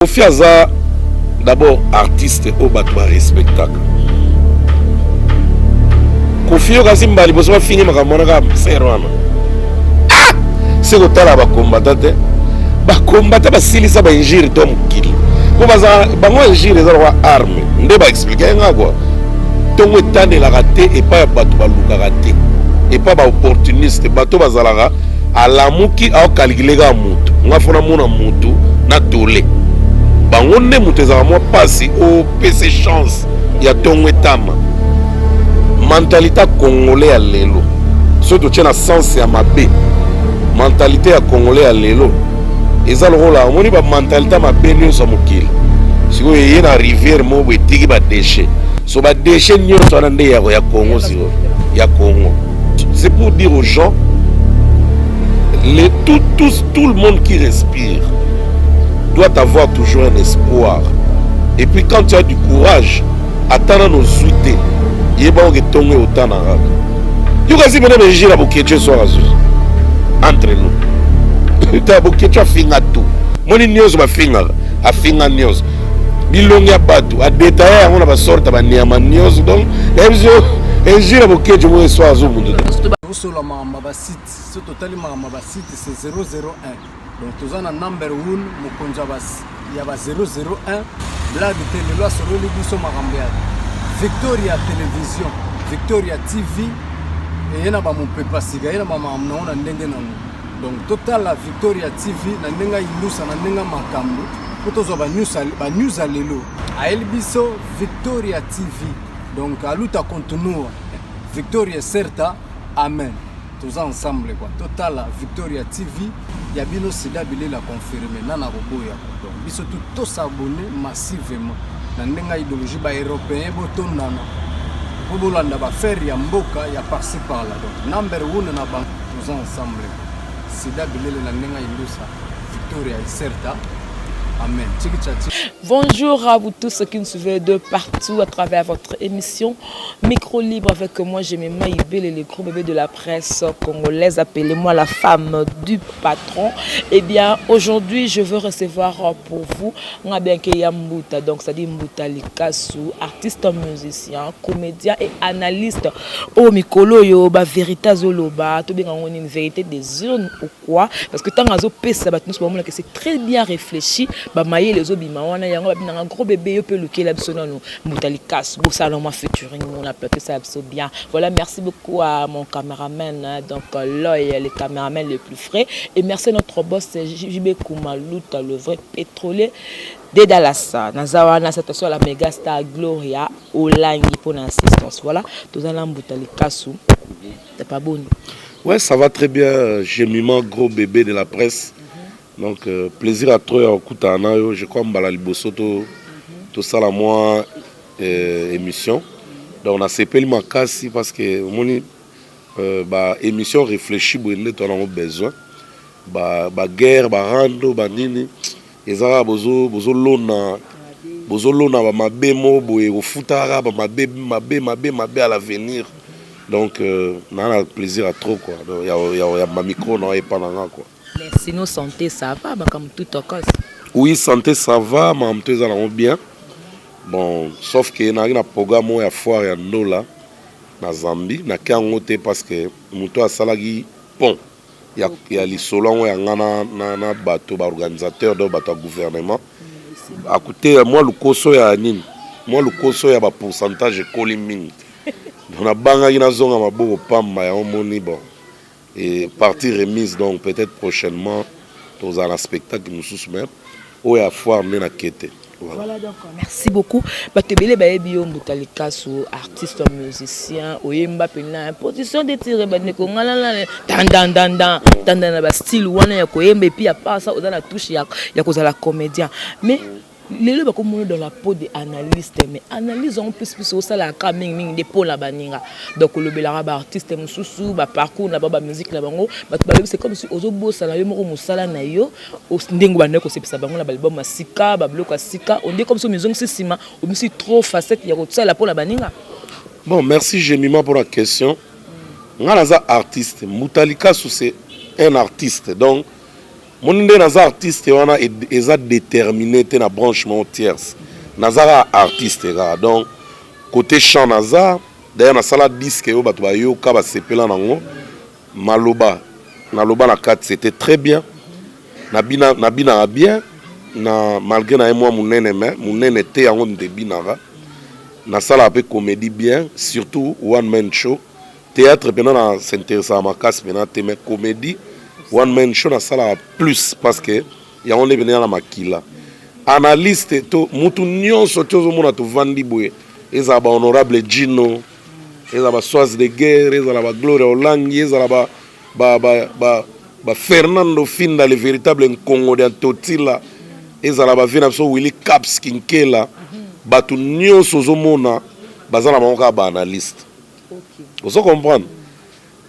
Koffi aza d'abord artiste oyo bato ba respectaka. Koffi yo kasi mbala liboso bafingi makambo wana kaka sere wana. Ah! Se kotala ba combattant te. Ba combattant basilisa ba injure to mokili. Po baza bango injure eza lokola arme nde ba expliquer nga quoi. Tongo etanelaka te epai ya bato balukaka te. Epai ba opportuniste bato bazalaka alamuki aokalikile kaka motu nga fo namona motu na tole bango nde moto ezalaka mwa mpasi opese chance ya ntongo etama mentalite ya congolais ya lelo soki totie na sens ya mabe mentalite ya congolais ya lelo eza lokola omoni bamentalite ya mabe nyonso ya mokili sikoyo eye na rivière moko boye etiki badeshe so badeshe nyonso wana nde ya congo sikoyo ya congo. C'est pour dire aux gens, les, tout, tout, tout le monde qui respire doit avoir toujours un espoir. Et puis quand tu as du courage, ata nano ozwi te, yeba oke ntongo eotana kaka. Yo kasi pene benjira boketshu eswaka zuzu. Entre nous. Ta boketshu afinga tout. Moni nyonso bafingaka, afinga nyonso. Bilongi ya bato, adetaye yango na basorte ya banyama nyonso. Donc, nayebi biso injure boketshu moko eswaka zuzu mutu te. Tosola makambo ya basite so totali makambo ya basite c'est 001 donc toza na number 1 mokonzi ya ba 001 blague te lelo asololi biso makambo ya Victoria Television Victoria TV eye na bamopepa sika eye na bamakambo nango na ndenge nango donc totala Victoria TV na ndenge ya indusa na ndenge ya makambo mpo tozwa banews ya lelo ayeli biso Victoria TV donc aluta continua Victoria Certa amen toza ensemble quoi totala Victoria TV ya bino sida bilela confirme nana koboya donc biso tout tosabonne massivement na ndenge ya idéologie ba européen botondana mpo bolanda bafere ya mboka ya parci par là donc number one na bango toza ensemble sida bilele na ndenge ya indusa Victoria Certa. Amen. Bonjour à vous tous ceux qui nous suivez de partout à travers votre émission Micro Libre avec moi, j'ai mes Maïbel le gros bébé de la presse congolaise. Appelez-moi la femme du patron. Eh bien, aujourd'hui, je veux recevoir pour vous Ngabianke Yambuta, donc c'est-à-dire Mbuta Likasu, artiste, musicien, comédien et analyste. Oh, mikolo yo, ba vérité zoloba, tout bien une vérité des urnes ou quoi? Parce que tant azo pesa bato nyonso bamona que c'est très bien réfléchi, ba mayele ezobima wana yango babinanga gros bébé yo mpe lukela biso nano Mbuta Likasu bosala mwa featuring mona plateau ça biso bien. Voilà, merci beaucoup à mon caméraman hein, donc Loy, le caméraman le plus frais, et merci à notre boss JB Kumaluta, le vrai pétrolier de Dallas. Naza wana salutations à la méga star Gloria Olangi pour l'assistance. Voilà, toza na Mbuta Likasu. T'as pas bon? Ouais, ça va très bien. Jemima, gros bébé de la presse. Donc, plaisir à toi, okutana yo. Je crois mbala liboso to tosala mwa émission. Donc, nasepeli makasi parce que omoni ba émission réfléchie boye nde toza nango besoin. Ba ba guerre, ba rando, ba nini eza kaka bozo bozolona bozolona ba mabe moko boye kofuta kaka ba mabe mabe mabe mabe à l'avenir. Donc naa na plaisir à trop quoi. Donc ya ya ya ma micro na epa na nga quoi. Mais sinon santé ça va, makambo tout tokos. Oui, santé ça va, makambo to eza nango bien. Bon, sauf que nazalaki na programme oyo ya foire ya Ndola na Zambie, nake yango te parce que moto asalaki pont ya, ya lisolo yango ya nga na, na, na bato ba organisateur donc bato ya gouvernement akute mwa lokoso ya nini, mwa lokoso ya ba pourcentage ekoli mingi. Donc nabangaki nazonga maboko pamba yango moni bon et partie remise donc peut-être prochainement tozala na spectacle mosusu mais oyo ya foire nde nakete. Voilà. Voilà donc merci beaucoup. Bato ebele bayebi yo Mbuta Likasu, artiste musicien, oyemba pena position de tir bandeko ngala na tandandanda tanda na ba style wana ya koyemba et puis à part ça oza na touche ya ya kozala comédien. Mais lelo bakomona dans la peau de analyste, mais analyse en plus plus osalaka mingi mingi nde mpo na baninga. Donc olobelaka ba artiste mosusu ba parcours na bango ba musique na bango, bato balobi c'est comme si ozobosana yo moko mosala na yo ndenge obandaki kosepesa bango na ba album ya sika, babiloko ya sika, onde comme si omizongisi nsima, obimisi trop facette ya kosala mpo na baninga. Bon, merci Jemima pour la question. Nga naza artiste, Mbuta Likasu c'est un artiste. Donc Moni nde naza artiste wana eza déterminé te na branche moko tierce. Naza kaka artiste kaka. Donc côté chant naza, d'ailleurs nasala disque oyo bato bayoka basepela nango. Maloba naloba na kati, c'était très bien. Nabina, nabinaka bien na malgré na ye mwa monene, mais monene te, yango nde ebinaka. Nasalaka mpe comédie bien, surtout one man show. Théâtre mpena na s'intéressaka makasi mpena te, mais comédie, one man show nasalaka plus parce que yango nde pena ya na makila. Analyste to mutu nyonso ti ozomona tovandi boye, ezala bahonorable Gino, ezala basoise de guerre, ezala bagloria Olangi, ezala ba Fernando Finda, le véritable Nkongo de Antotila, ezala bavie na biso Willy Caps Kinkela, bato nyonso ozomona baza na bango kaka baanalyste. Ozo comprendre,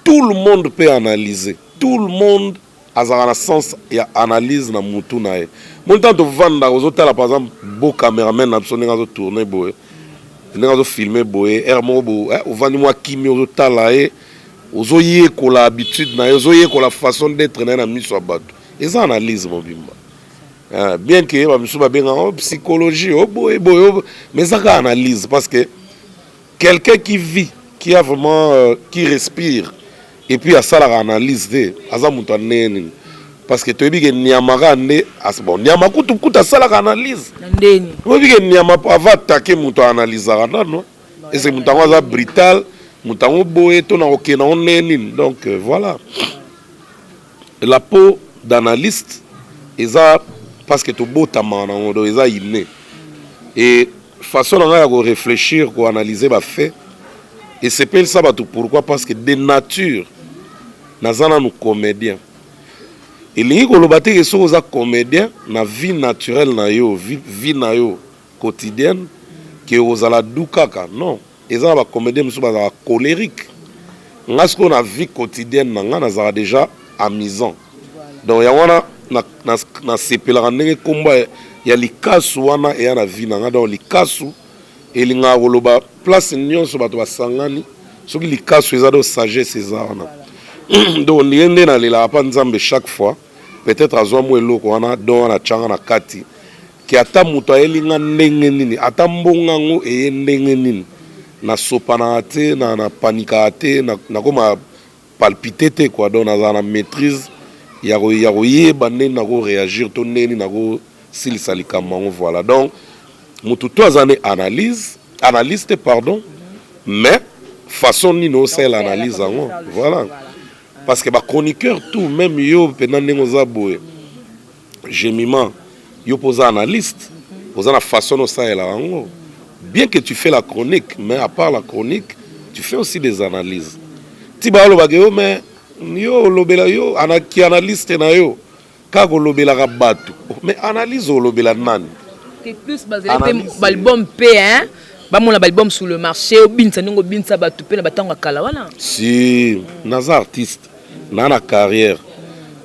tout le monde peut analyser, tout le monde azalaka na sens ya analyse na mutu na ye. Moni ntango tovandaka, ozotala par exemple bo cameraman na biso ndenge azotourne boye, ndenge azofilme boye, aire moko bo ovandi mwa kimi, ozotala ye, ozoyekola habitude na ye, ozoyekola façon d'être na ye na miso ya bato. Eza analyse mobimba. Bien que bamisusu babengaka oh, psychologie, oh, boye boye, oh, mais eza kaka analyse parce que quelqu'un qui vit, qui a vraiment qui respire et puis asalaka analyse te, aza moto andenge nini? Parce que toyebi ke nyama kaka nde bon, nyama kutu kutu asalaka analyse. Na ndeni? Oyebi ke nyama avant attaquer moto, aanalysaka nano ese moto yango aza brutal, moto yango boye to na kokende yango ndenge nini. Donc voilà, la peau d'analyste eza parce que tobotamaka nango, donc eza inné. Et façon na ngai ya koréfléchir, koanalyse bafait esepelisa bato. Pourquoi? Parce que de nature naza nanu comédien. Elingi koloba te ke soki oza comédien na vie naturelle na yo, vie na yo quotidienne, ke ozala du kaka. Non, eza na bacomédien mosusu bazalaka colérique. Nga sikoyo na vie quotidienne na nga nazalaka déjà amusant. Donc yango wana nasepelaka ndenge nkombo ya likasu wana eya na vie na nga. Donc likasu elingaka koloba place nyonso bato basangani, soki likasu eza, do sagesse eza wana. Donc ndenge nde nalelaka mpa Nzambe chaque fois, peut-être azwa mwa eloko wana, don wana atyanga na kati, ke ata moto ayeli nga ndenge nini, ata mbongo yango eye ndenge nini, nasopanaka te, napanikaka te, nakoma palpite te quoi. Donc nazala na maîtrise ya koyeba ndenge nakoréagir to ndenge nini nakosilisa likambo yango. Voilà, donc motu to aza ne analyse, analyste, pardon, mais façon nini osalela analyse yango, voilà. Parce que bachroniqueur tout, même yo mpena ndenge oza boye, Jemima, yo mpo oza analyste, oza na façon osalela yango. Bien que tu fais la chronique, mais à part la chronique, tu fais aussi des analyses. Ti balobaka yo, mais yo olobela yo ki analyste na yo kaka kolobelaka bato, mais analyse olobela nani? Te, plus bazali mpe baalbum mpe, hein, bamona baalbum sur le marché, obinisa ndenge obinisa bato mpe na batango ya kala wana. Si naza artiste, naa na carrière,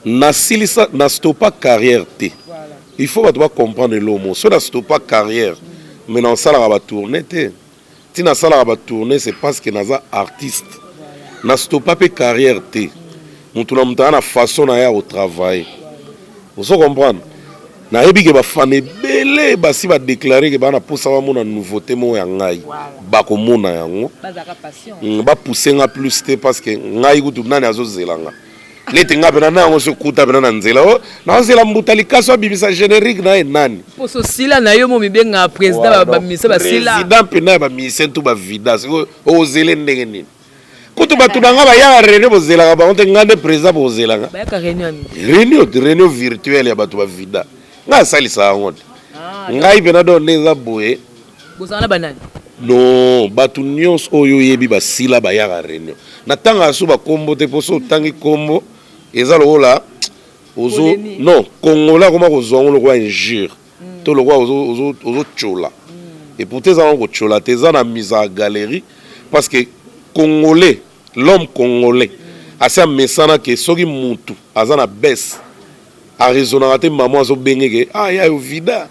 nasilisa, nastopa carrière te. Il faut bato bacomprendre elomo. So nastopa carrière, mais nasalaka batourne te. Ti nasalaka batourne, c'est parce que naza artiste. Nastopa mpe carrière te. Motu na moto aza na façon na ye ya kotravaille, ozo comprendre. Nayebi ke bafana ebele basi badéclare ke baa na mposa bamona nouveauté moko ya ngai, bakomona yango. Bapousse nga plus te parce que ngai kutu nani azozela nga neti nga mpena na yango. So kuta mpena na nzela o nazozela mbuta likaso abimisa générique na ye nani. Poso osila na yo mo mibenga président, bamisa basila. Président mpena ya bamusicien to bavida, sikoyo ozele ndenge nini? Kutu bato na nga bayaka réunion, bozelaka bango te. Nga nde président, bozelanga. Bayaka réunion nini? Réunion virtuelle ya bato bavida, ngai asalisaka yango te. Ngai mpena do nde eza boye. Bozala na banani? Non, bato nyonso oyo oyebi basila bayaka réunion. Natangaka so bakombo te, mpo so otangi kombo eza lokola ozo non, congolais akoma kozwa yango lokola injure to lokola ozotyola. Et pourtant eza nango kotyola te, eza na mise ya galerie, parce que congolais, l'homme congolais asi amesana ke soki mutu aza na baisse, araisonnaka te. Mama azobengeke, ah, ya yo vida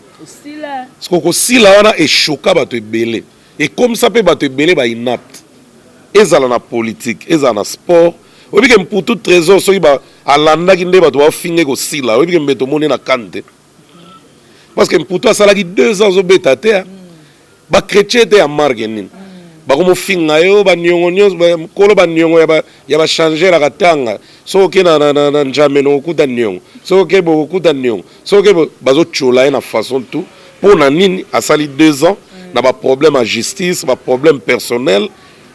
siko kosila wana eshoka bato ebele, ekomisa mpe bato ebele bainapte, ezala na politique, ezala na sport. Oyebi ke Mputu Trésor soki ba alandaki nde bato bafinga ekosila, oyebi ke mbeto omoni na kane te. Parce que Mputu asalaki 2 ans azobeta te, hein. Ba chrétien te ya marque nini bakomofinga yo baniongo nyonso, kolo baniongo ya bachanger ya katanga. Soki oke na Njameno, okokuta niongo. Soki oke bo, okokuta niongo. Soki oke, bazotiola ye na façon tout. Mpo na nini? Asali 2 ans na baproblème ya justice, baproblème personnel,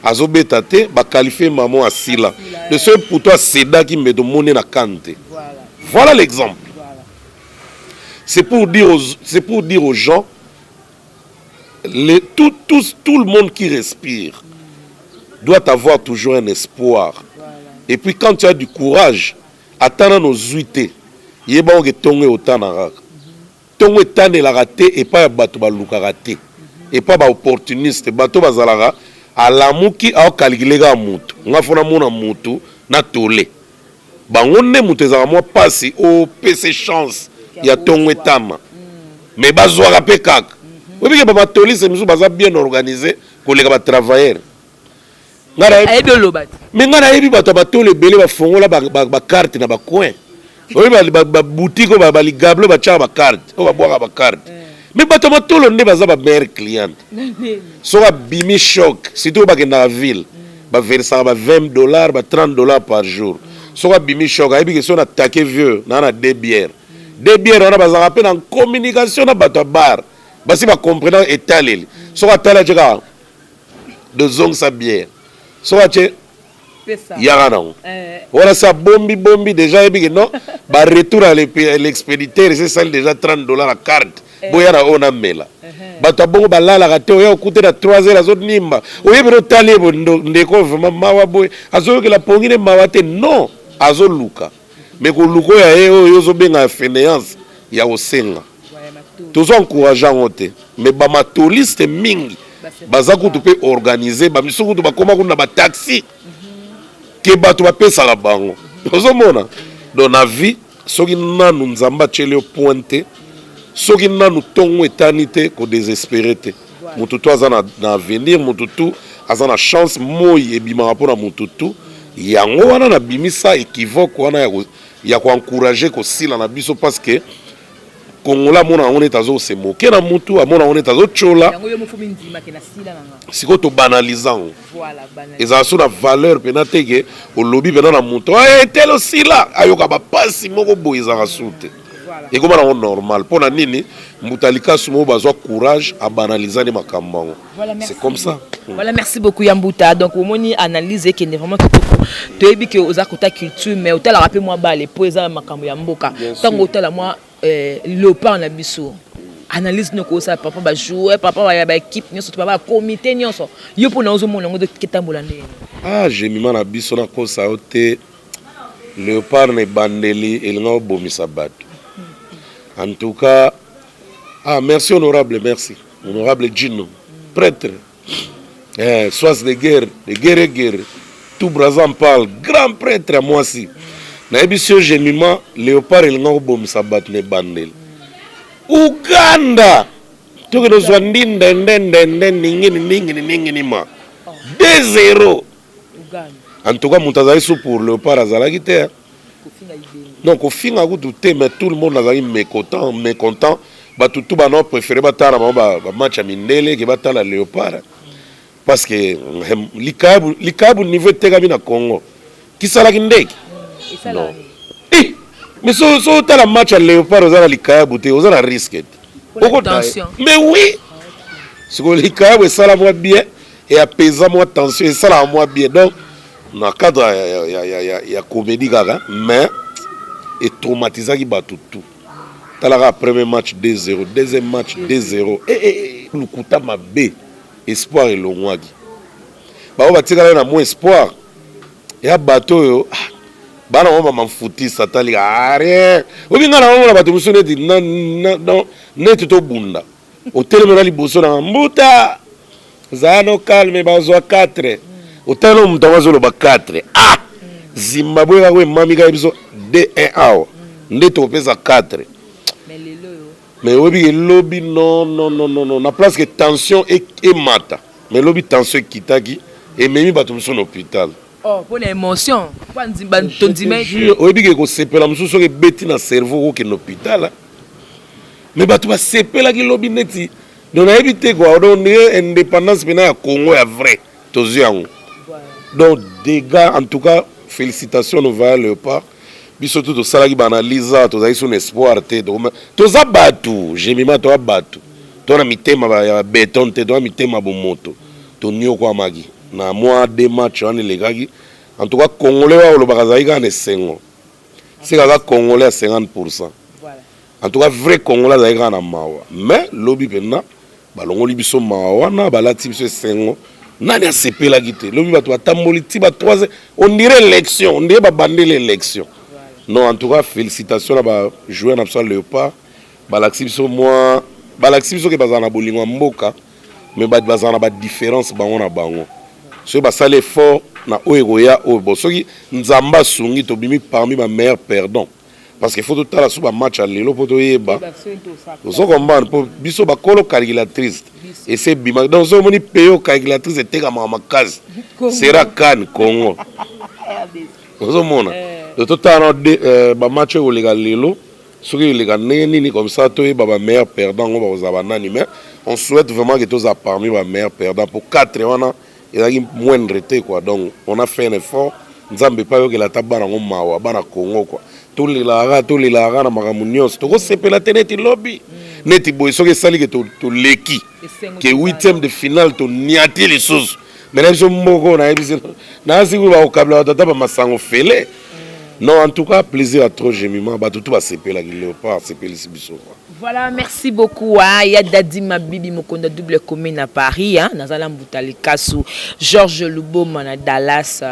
azobeta te, baqualifier mamo asila. De soki Mputu asedaki, mbe tomoni na kane te. Voilà l'exemple. C'est pour dire aux gens, tout le monde qui respire doit avoir toujours un espoir. Et puis quand tu as du courage, ata nano ozwi te, yeba oke ntongo eotana kaka. Ntongo etanelaka te epai ya bato balukaka te, epai baopportuniste. Bato bazalaka alamuki, aokalkile kaka motu. Nga fo namona motu na tole bango nde moto ezalaka mwa mpasi opesa chance ya ntongo etama, mais bazwaka mpe kaka. Oyebi ke bamatolise mosusu baza bien organisé koleka batravailleur. Ayebi oloba te. Mais ngai nayebi bato ya batolo ebele bafongola bacarte na bacoin. Oyebi baboutique oyo baligable oyo batiaka bacarte, oyo babwaka bacarte? Mais bato ya matolo nde baza bameilleure cliente. Soki abimi choc, surtout oyo bakendaka ville, baversaka ba 20 $, ba 30 $ par jour. Soki abimi choc, ayebi ke soki natake vieux naa na deux bières, deux bières wana, bazalaka mpe na communication na bato ya bar, basi bacomprendre etaleli. Soki atali, atie kaka dozongisa bière. Soki atie yaka nango wana, se abombi bombi déjà, ayebi ke non, baretour ya l'expéditeur ese esali déjà 30 $ na carte. Boya na oyo namela. Bato ya bongo balalaka te. Oya okute na 3 heures azonimba. Oyebi otali ye bo, ndeko vraiment mawa boye, azoyokela pongi ne mawa te. Non, azoluka, mais koluka oyo ya ye oyo ozobenga ya fainéance ya kosenga, tozo encourage yango te. Mais bamatoliste mingi baza kutu mpe organisé. Bamisu kutu bakóma kutu na bataxi ke bato bapesaka bango. Ozomona, donc na vie, soki nanu Nzambe atieli yo point te, soki nanu ntongo etani te, kodésespérer te. Motu tu aza na avenir, motu tu aza na chance. Moi ebimaka mpona motu tu. Yango wana nabimisa équivoque wana ya koencourager kosila na biso, parce que Kongola amona yango neti azose moke na mutu, amona yango neti azotyola. Yango yo mofo mindimake na sila na nga. Sikoyo tobanalize yango. Voilà, banal. Ezala so na valeur mpena te ke olobi mpena na moto etele osila, ayoka bapasi moko boye, ezalaka su te. Ekoma nango normal. Mpo na nini? Mbuta likasu moko bazwa courage, abanalizani makambo yango. Voilà, merci. C'est comme ça. Voilà, merci beaucoup Yambuta. Donc omoni analyse ekende vraiment kitoko. Toyebi ke oza kota culture, mais otalaka mpe mwa bale po eza makambo ya mboka. Ntango otala mwa léopard na biso, analyse nini okosala papa bajoueur, papa ya baéquipe nyonso to papa bacomité nyonso, yo mpona ozomona yango eketambola ndenge? Ah, Jemima na biso, nakosa yo te, Léopard na ebandeli elinga obomisa bato. En tout cas, ah, merci honorable, merci honorable Gino prêtre, soise de guerre, de guerre guerre, tout Braza en parle, grand prêtre ya mwasi. Nayebi si yo, Jemima, Léopard elinga kobomisa bato na ebandeli. Uganda tokende ozwa ndinda ndendende ningini ningini ningini ma 2-0. En tout cas, moto azali su pour Léopard azalaki te, hein. Non, kofinga kutu te, mais tout le monde azalaki mécontent, mécontent. Bato tu bana préféré batala bango bamatch ya mindele ke batala Léopard, parce que likayabu, likayabu niveau etekami na Congo kisalaki ndenge non. Eh, mais so otala match ya Léopard, oza na likayabu te, oza na risque te. Mais oui, sikoyo likayabu esala mwa bien, eapesa mwa tension, esalaka mwa bien. Donc na cadre ya comédie kaka, mais etraumatisaki bato tout. Talaka premier match 2-0, deuxième match 2-0. Eh, eh, eh, lukuta mabe, espoir elongwaki. Bango batikala na mwa espoir ya bato oyo, ah, bana bango bamafutisa atalika rien. Oyebi, ngai naomona bato mosusu neti neti tobunda, otelemela liboso na mbuta, zala no calme, bazwa 4. Otali no moto yango azoloba 4. Ah, Zimbabwe kaka emami kaka biso 2-1 awa nde tokopesa 4. Mais oyebi elobi non, non, non, non, non, na place ke tension emata, mais elobi tension ekitaki, ememi bato mosusu na hôpital. Oh, mpo na émotion, mpo tondima. Oyebi ke kosepela mosusu, soki ebeti na cerveau, okokende hôpital. Mais bato basepelaki lobi neti, donc nayebi te quoi. Donc ndenge indépendance mpena ya Congo ya vrai, tozwi yango. Donc dégâts, en tout cas félicitations nos vaillants Léopard. Biso tu tosalaki baanalyse awa, tozalaki so na espoir te. Toza bato, Jemima, toza bato, to na mitema ya béton te, toza mitema bomoto. Toniokwamaki na mwa deux match wana elekaki. En tout cas Congolais oyo olobaka azalaki kaka na esengo, se kaka Congolais ya 50. En tout cas vrai Congolais azalaki kaka na mawa. Mais lobi mpenza balongoli biso mawa wana, balati biso esengo. Nani asepelaki te lobi? Bato batamboli ti ba 3 heures, on dirait élection, on dirait babandeli élection. Non, en tout cas félicitations na bajoueur na biso ya Léopard. Balakisi biso mwa, balakisi biso ke bazala na bolingo ya mboka, mais bato bazala na badifférence bango na bango. Soki basali effort na oyo ekoya oyo, bon, soki Nzambe asungi, tobimi parmi bameilleur perdant, parce que faut totala so bamatch ya lelo mpo toyeba. Ozo comprendre? Mpo biso bakolo calculatrice ese ebima. Donc soki omoni peyo calculatrice etekamaka makasi, sera kane Congo. Ozomona? Donc totala na bamatch oyo ekoleka lelo, soki eleka ndenge nini, comme ça toyeba bameilleur perdant yango bakozala banani. Mais on souhaite vraiment que tozala parmi bameilleur perdant, po 4 wana ezalaki moindre te quoi. Donc on a fait un effort. Nzambe epai ayokela ata bana yango mawa, bana Congo quoi. Tolelaka, tolelaka na makambo nyonso, tokosepela te neti lobi, neti boye. Soki esali ke toleki ke huitième de finale, toniati lisusu. Mais na biso moko nayebi nayasi bakokabela bato ata bamasango fele. Non, en tout cas plaisir à trop, Jemima. Bato tu basepelaki, Léopard asepelisi biso. Voilà, merci beaucoup. Hein. Il y a Dadi Mabibi Mokonda, double commune à Paris. Hein. Nazala Mbuta Likasu, Georges Luboma na Dallas.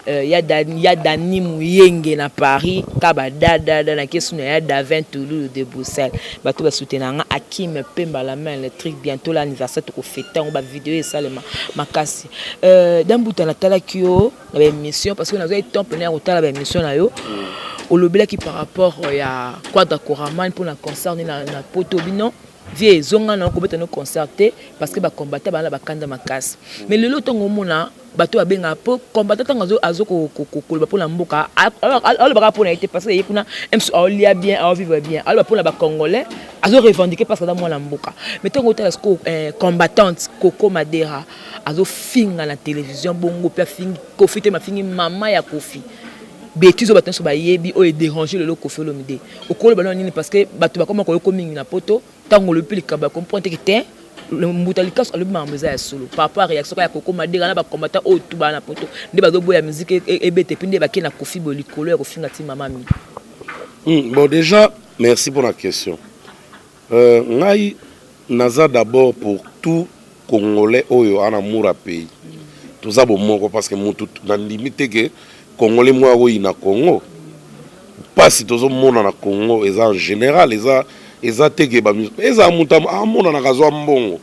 Il y a Dani Mouyenge na Paris. Kaba Dada na kesu na ya Davin Toulouse de Bruxelles. Bato ba soutenir nga Hakim Pemba la main électrique, bientôt l'anniversaire to fêter on ba vidéo et ça le makasi. Dambuta na tala kio na émission, parce que nazo temps plein ya ba émission na yo. Olobelaki par rapport ya Quadra Koraman mpona concert na poto. Bino vie ezonga na kobeta no concert te, parce que bacombattant bana bakanda makasi. Mais lelo ntongo omona bato babengaka mpo combattant, ntango azo koloba mpona mboka, alobaka mpona ye te, parce que ye kuna mso aolia bien, aovivre bien. Aloba mpona bacongolais, azo revendiquer parce que aza mwana mboka. Mais ntango otala siko combattante Coco Madera azofinga na télévision bongo, mpe afingi Kofi te, mafingi mama ya Kofi, bétise oyo bato nyonso bayebi, oyo edérange lelo Kofi Olomide, okoloba nano nini? Parce que bato bakoma koyoko mingi na poto. Ntango olobi mpe likambo ya comprendre teke te, Mbuta Likaso alobi makambo eza ya solo par rapport à réaction kaka ya Koko Madera na bacombattant oyo tu baa na poto, nde bazoboya musique ebete, mpe nde bakei na Kofi boye likolo ya kofinga ti mama mi. Bon, déjà merci pour la question. Ngai naza d'abord pour tout Congolais oyo ana amour ya pays. Toza bomoko, parce que motu nandimi te ke Congolais moko akoyina Congo. Mpasi tozomona na Congo eza en général, eza te ke eza moto amonanaka azwa mbongo,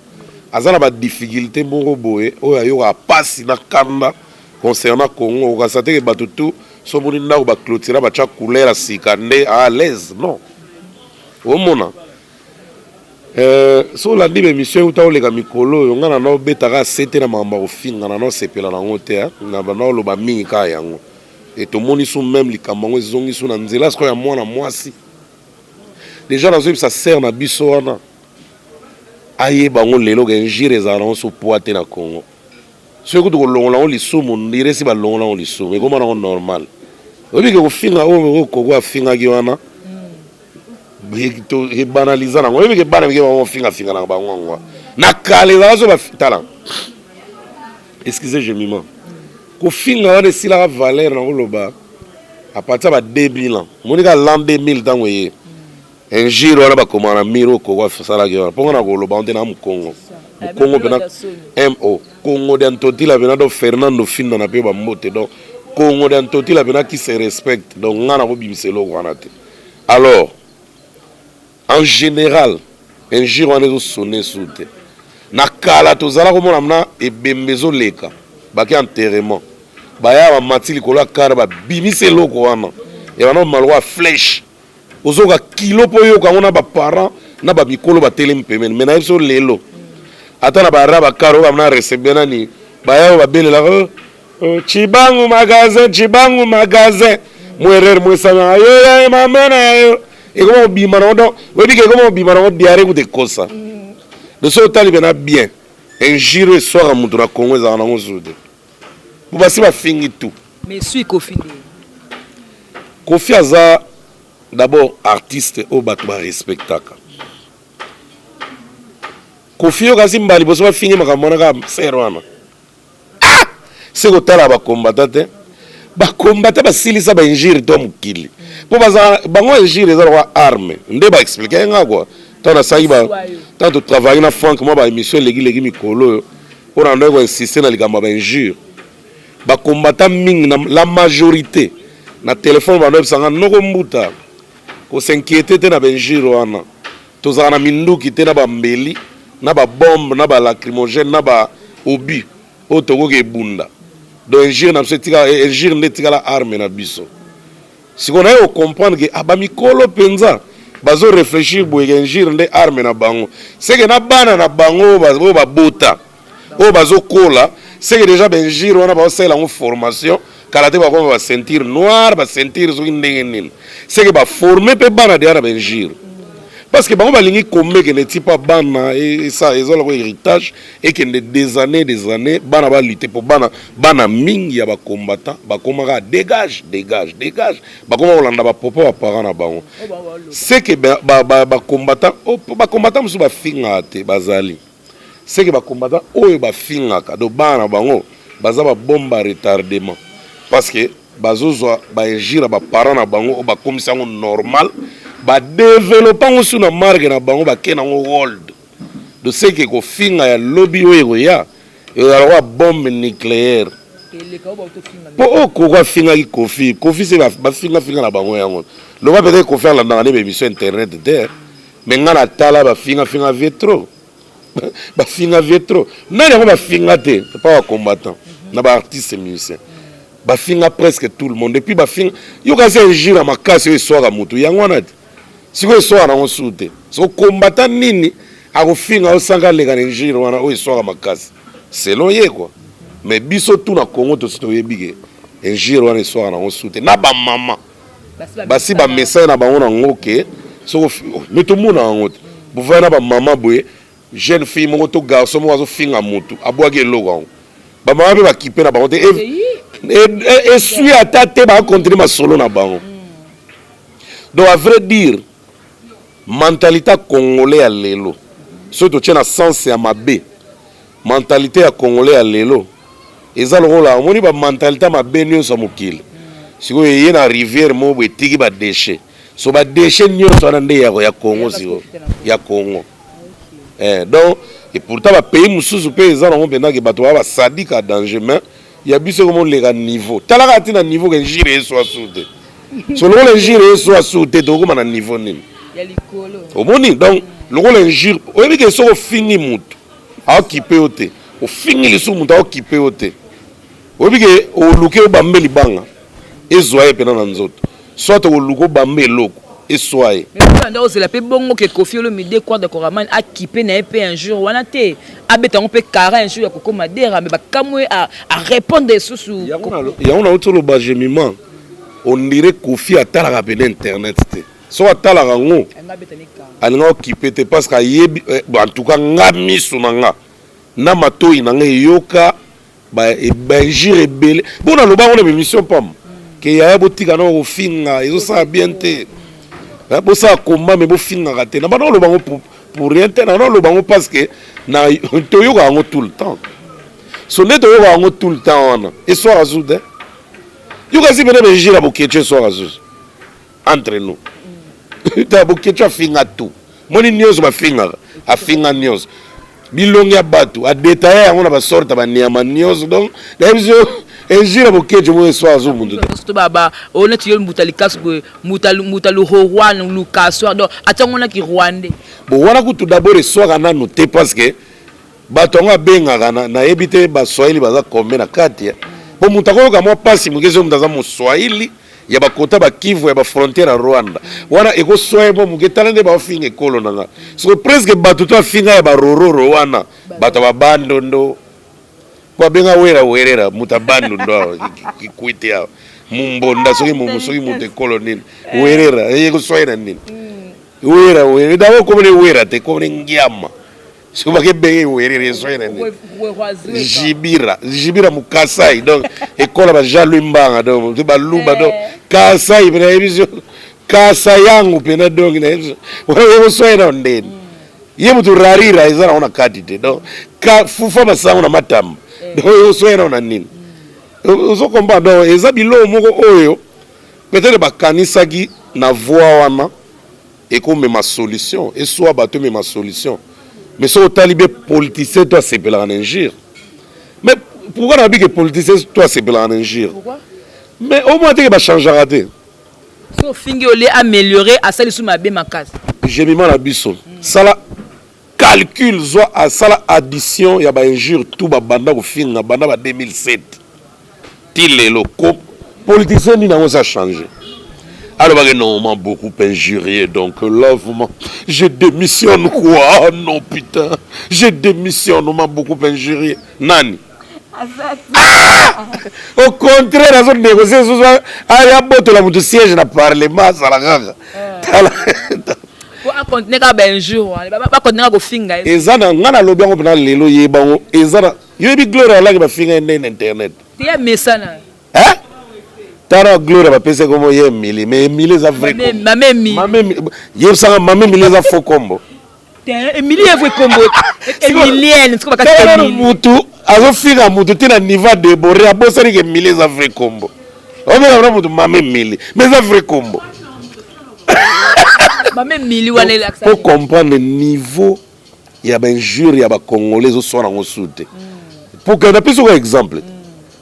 aza na badifficulté moko boye oyo ayokaka mpasi na kanda concernant Congo. Okasa te ke bato tu so omoni ndako baclôturer, batya couleur ya sika, nde à l'aise. Non, omona, so olandi baémission euta oleka mikolo oyo, ngai na naobetaka se te na makambo ya kofinga, na naosepela nango te, na naoloba mingi kaka yango. E tomoni so même likambo yango ezongi so na nzela sikoyo ya mwana mwasi. Déjà nazoyebisa sœur na biso wana, ayeba yango lelo ke injure ezala nango so poa te na Congo. Soki kutu kolongola yango lisumu, ndire esi balongola yango lisumu, ekoma nango normal. Oyebi ke kofinga oyo Koko afingaki wana, ebanaliza nango. Oyebi ke bana mike bango fingafinga na bango yango na kala ezala so. Tala, excuse Jemima, kofinga wana esilaka valeur na koloba à partir ya ba 2000 ans. Omoni kaka l'an 2000, ntango eye injure wana bakoma na mire oyo Koko asalaki wana, mponga na koloba ngo te na mokongo, mokongo mpena mo Kongo de Ntotila mpena. Donc Fernando Finda na mpe bambote. Donc Kongo de Ntotila mpena qui se respecte. Donc nga na kobimisa eloko wana te. Alors en général injure wana ezosone su te. Na kala tozala komona mna ebembe ezoleka, bake enterrement, baya bamati likolo ya kare, babimisa eloko wana ya bana maloko ya flèche, ozoka kilo mpo oyoka yango na baparent na bamikolo batelemi pembeni. Mais nayebi so lelo ata na bara bakare oyo bamna recebe nani, baya oyo babelelaka. Oh, Tshibangu magasin, Tshibangu magasin. Mwerere mwesana yo ya mama na yo. Ekoma obima na donc, oyebi ke ekoma obima na diarrhée kuta ekosa. Donc soki otali pena bien, injure eswaka moto na Congo ezalaka nango susu te. Po basi bafingi tout. Mais sui Koffi nde. Koffi aza d'abord artiste oyo bato barespectaka. Koffi yo kasi mbala liboso bafingi makambo wana kaka sere wana. Ah! Se kotala bakombata te. Bakombata basilisa ba injure to mokili. Po baza bango injure eza lokola arme. Nde ba expliquer nga quoi. Tant nasalaki ba tant to travailler na Franck moi ba émission eleki leki mikolo oyo. Mpo na ndaki ko insister na likambo ya ba injure. Ba combattants mingi na la majorité na téléphone bando yebisa nga noko mbuta ko s'inquiéter te na ba injure wana. Tozalaka na minduki te na ba mbeli na ba bombe na ba lacrymogène na ba obus oyo tokoki ebunda. Donc injure na biso etikala injure nde etikala arme na biso. Sikoyo naye ko comprendre que ah ba mikolo penza bazo reflechir boye que injure nde arme na bango. C'est que na bana na bango oyo babota oyo bazokola, c'est que déjà ba injure wana bazosalela yango formation, kala te bakoma ba ceinture noire, ba ceinture soki ndenge nini. C'est que ba former pe bana deja na ba injure. Parce que bango balingi kombe ekende ti pa bana esa eza lokola héritage ekende des années des années bana ba lutter po bana bana mingi ya ba combattants bakomaka dégage dégage dégage bakoma kolanda ba propos ba parents na bango. C'est que ba ba ba, ba combattants oh, ba combattants mosusu bafingaka te bazali. C'est que ba combattants oyo bafingaka donc bana na bango baza ba bombe à retardement parce que bazozwa ba injure ya ba parents na bango oyo bakomisi yango normal, ba developpe yango su na marque na bango, bake nango world. Donc c'est que kofinga ya lobi oyo ekoya ezala lokola bombe nucléaire. Po oyo Koko afingaki Koffi, Koffi se bafinga finga na bango yango. Loba peut-être Koffi alandaka nde ba émission internet te, mais nga na tala bafinga finga vie trop. Bafinga vie trop. Nani yango bafinga te, pas ba combattant, na ba artistes musiciens. Bafinga presque tout le monde. Et puis bafinga yo kasi injure ya makasi oyo eswaka mutu yango wana te. Sikoyo eswaka nango su te. Siko combattant nini akofinga yo sans aleka na injure wana oyo eswaka makasi. Selon ye quoi. Mais biso tout na Congo tosi toyebi ke injure wana eswaka nango su te. Na ba mama basi ba message na bango nango ke soko mais tomona yango te. Bovaya na ba mama boye jeune fille moko to garçon moko azofinga mutu abwaki eloko yango. Ba mama pe bakipe na bango te. Esui ata te ba continuer masolo na bango. Donc à vrai dire mentalité congolais ya lelo soki totie na sens ya mabe, mentalité ya congolais ya lelo eza lokola omoni ba mentalité mabe nyonso ya mokili. Sikoyo eye na rivière moko boye etiki ba déchets. So ba déchets nyonso wana nde ya Congo sikoyo, ya Congo. Donc et pourtant ba pays mosusu pe eza nango mpenza ke bato baa basadika danger, mais ya biso ekomo leka niveau. Talaka ti na niveau ke injure eswa su te. So lokola injure eswa su te, tokokoma na niveau nini? Omoni donc lokola injure oyebi ke soki ofingi mutu aokipe yo te, ofingi lisusu mutu aokipe yo te, oyebi ke oluki obambe libanga ezwa ye mpena na nzoto, soit oluki obambe eloko eswa ye. Mais mpona ozela mpe bongo ke Koffi Olomide Quadra Koraman akipe na ye mpe un jour wana te, abeta yango mpe kara un jour ya kokoma dera, mais bakamwe a répondre lisusu. Yango nauti oloba Jemima, on dirait Koffi atalaka pene internet te. Soki atalaka yango alinga okipe te parce que ayebi, en tout cas nga miso na nga na matoyi na nga eyoka ba injure ebele. Bon naloba yango na émission pam ke yaya botika na kofinga ezosala bien te, bosala combat mais bofingaka te. Na bana oloba yango pour rien te, na oloba yango parce que na toyoka yango tout le temps. So nde toyoka yango tout le temps wana eswaka zu te. Yoka si pene ba injure ya Boketshu eswaka zuzu entre nous. Ta Boketshu afinga tout. Moni nyonso bafingaka, afinga nyonso. Bilongi ya bato adetaye yango na basorte ya banyama nyonso. Donc nayebi so injure ya Boketshu moko eswaka zu mutu te. Surtout ba oyo neti yo mbuta likasu boye, mbuta luhorwan lukaswa, donc atiango na ki rwandais. Bon wana kutu d'abord eswaka nanu te parce que bato yango abengaka nayebi te baswahili baza combien na kati. Bo moto akoyoka mwa pasi moke soki moto aza moswahili ya bakota ba Kivu ya ba frontière ya Rwanda wana ekoswa ye mwa moke, tala nde baofinga ekolo na nga. Siko presque bato to afinga ya barororo wana, bato ya babandondo, Po abenga wera werera moto abandundu awa kikwiti awa mumbonda soki mumu soki moto ekolo nini eh. werera eye koswai na nini mm. wera wera d'abord komona wera te komona ngiama soki bakebenge werera eswai na nini jibira jibira mukasai donc ekola ba jean louis mbanga donc baluba donc eh. kasai pena yebi so kasa yangu pena donc na yebi so oswai na ndeni mm. Ye mutu rarira eza nango na kati te donc ka fufa masango na matamba eh. donc osoya nao na nini mm. ozo comprendre donc eza biloko moko oyo peut-être bakanisaki na voie wana ekomema solution eswa bato emema solution mais soki otali be politicien to asepelaka na injure mais pourquoi na bike politicien to asepelaka na injure mais au moins teke bachangeaka te. Soki ofingi au lieu améliorer asali su mabe makasi. Jemima na biso sala calcul zwa asala addition ya ba injures tout ba banda kofinga banda ba 2007 ti lelo ko politicien nini yango eza changer alobaki non on m'a beaucoup injurié donc là vraiment je démissionne quoi ah non putain je démissionne on m'a beaucoup injurié nani Ah! Au contraire azo négocier susu aya botola mutu siège na parlement azala kaka eh. tala po acontinue kaka bainjure wana bacontinue kaka kofinga ye eza na ngai nalobi yango mpena lelo yeba yango eza na yoyebi gloire alaki bafinga ye nde na internet te ya mesana eh? tala gloire bapesi kombo ye emili mais emili eza vrai mame yebisanga mame emili eza faux kombo Emilie evwe kombo Emilienne siko bakati Emilie mutu azofinga mutu ti na niveau debore abosani ke Emilie eza vrai kombo omeka na mutu mama Emilie mais eza vrai kombo mama Emilie wana elakisa po comprendre niveau ya ba injure ya ba congolais ezoswana yango su te pour que napesi oka exemple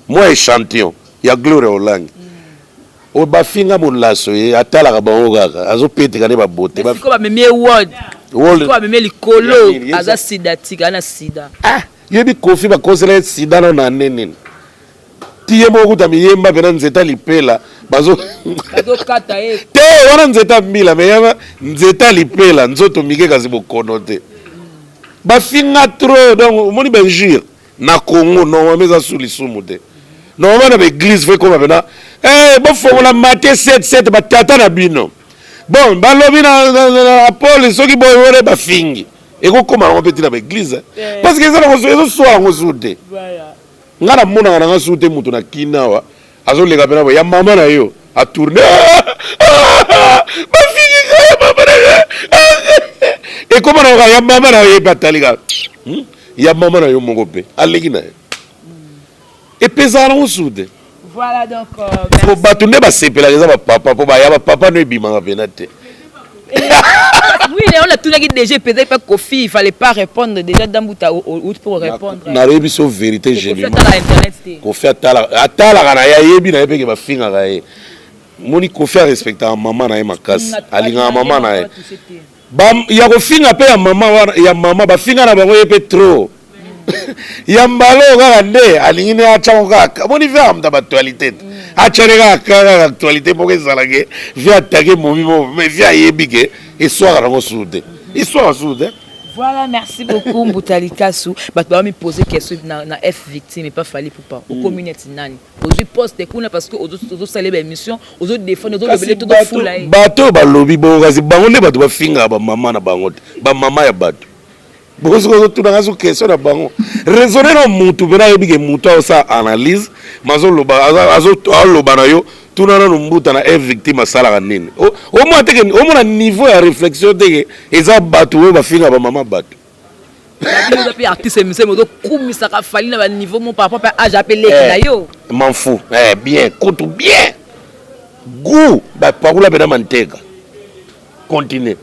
mwa échantillon ya Gloria Olangi Oyo bafinga molaso ye atalaka bango kaka azopeteka nde babote. Mais sikoyo bamemi ye world. World. Sikoyo bamemi ye likolo aza sidatique aza na sida. Ah yebi Koffi bakosela ye sida nano na annee nini? Ti ye moko kutu amiyemba pena nzete ya lipela bazo bazokata ye te wana nzete ya mbila mais yana nzete ya lipela nzoto mike kasi bokono te bafinga trop donc omoni ba injure Na Congo normalement eza sous lisumu te. Normalement na ba eglise faut ekoma pena eh bofongola Matthieu 7 7 ba tata na bino. Bon balobi na, na, na, na Paul soki boye wana bafingi. Ekokoma yango mpe ti na ba eglise. Eh. Parce que eza na ezo swa yango sous te. Nga na monaka na nga sous te mutu na Kin awa azoleka pena boye ya mama na yo a tourne bafingi nga ya mama na yo ekoma na yoka ya mama na yo ye mpe atali kaka hmm? ya mama na yo moko mpe aleki na ye epezaka nango su te Voilà donc euh, po bato nde basepelaka eza bapapa mpo baya bapapa no ebimaka mpena te oui on a tout déjà pesé pas Kofi il fallait pas répondre déjà Dambuta ou pour répondre nayebi biso vérité Kofi atalaka na ye ayebi na ye mpe ke bafingaka ye moni Kofi arespectaka mama na ye makasi alingaka mama na ye Ba ya kofinga pe ya mama wana ya mama bafinga na bango ye pe trop ya mbala oyo kaka nde alingi nde atya ngo kaka omoni vie amuta ba actualité te atya nde kaka kaka actualité moko ezala ke vie atake momi moko mais vie ayebi ke eswaka nango susu te eswaka susu te. Voilà, merci beaucoup Mbuta Likasu. Bato ba mi poser question na, na F victime et pas Fally Ipupa. Okomi neti nani? Ozui poste kuna parce que ozo ozo sala ba émission, ozo défendre, ozo lobele to fula ye. Bato oyo balobi bongo kasi bango nde bato bafingaka ba mama na bango te, ba mama ya bato. Bongo soki ozotuna nga so question na bango. Raisonner na mutu pena ayebi ke mutu azosala analyse, mais azoloba azoloba na yo tuna nanu mbuta na F victime asalaka nini. Omona te ke omona niveau ya réflexion te ke eza bato oyo bafingaka ba mama bato. Bino oza pe artiste musicien mais ozo kumisaka Fally na ba niveau moko par rapport pe age ape leki na yo. M'en fous eh bien kutu bien gout ba pakula pena manteka continue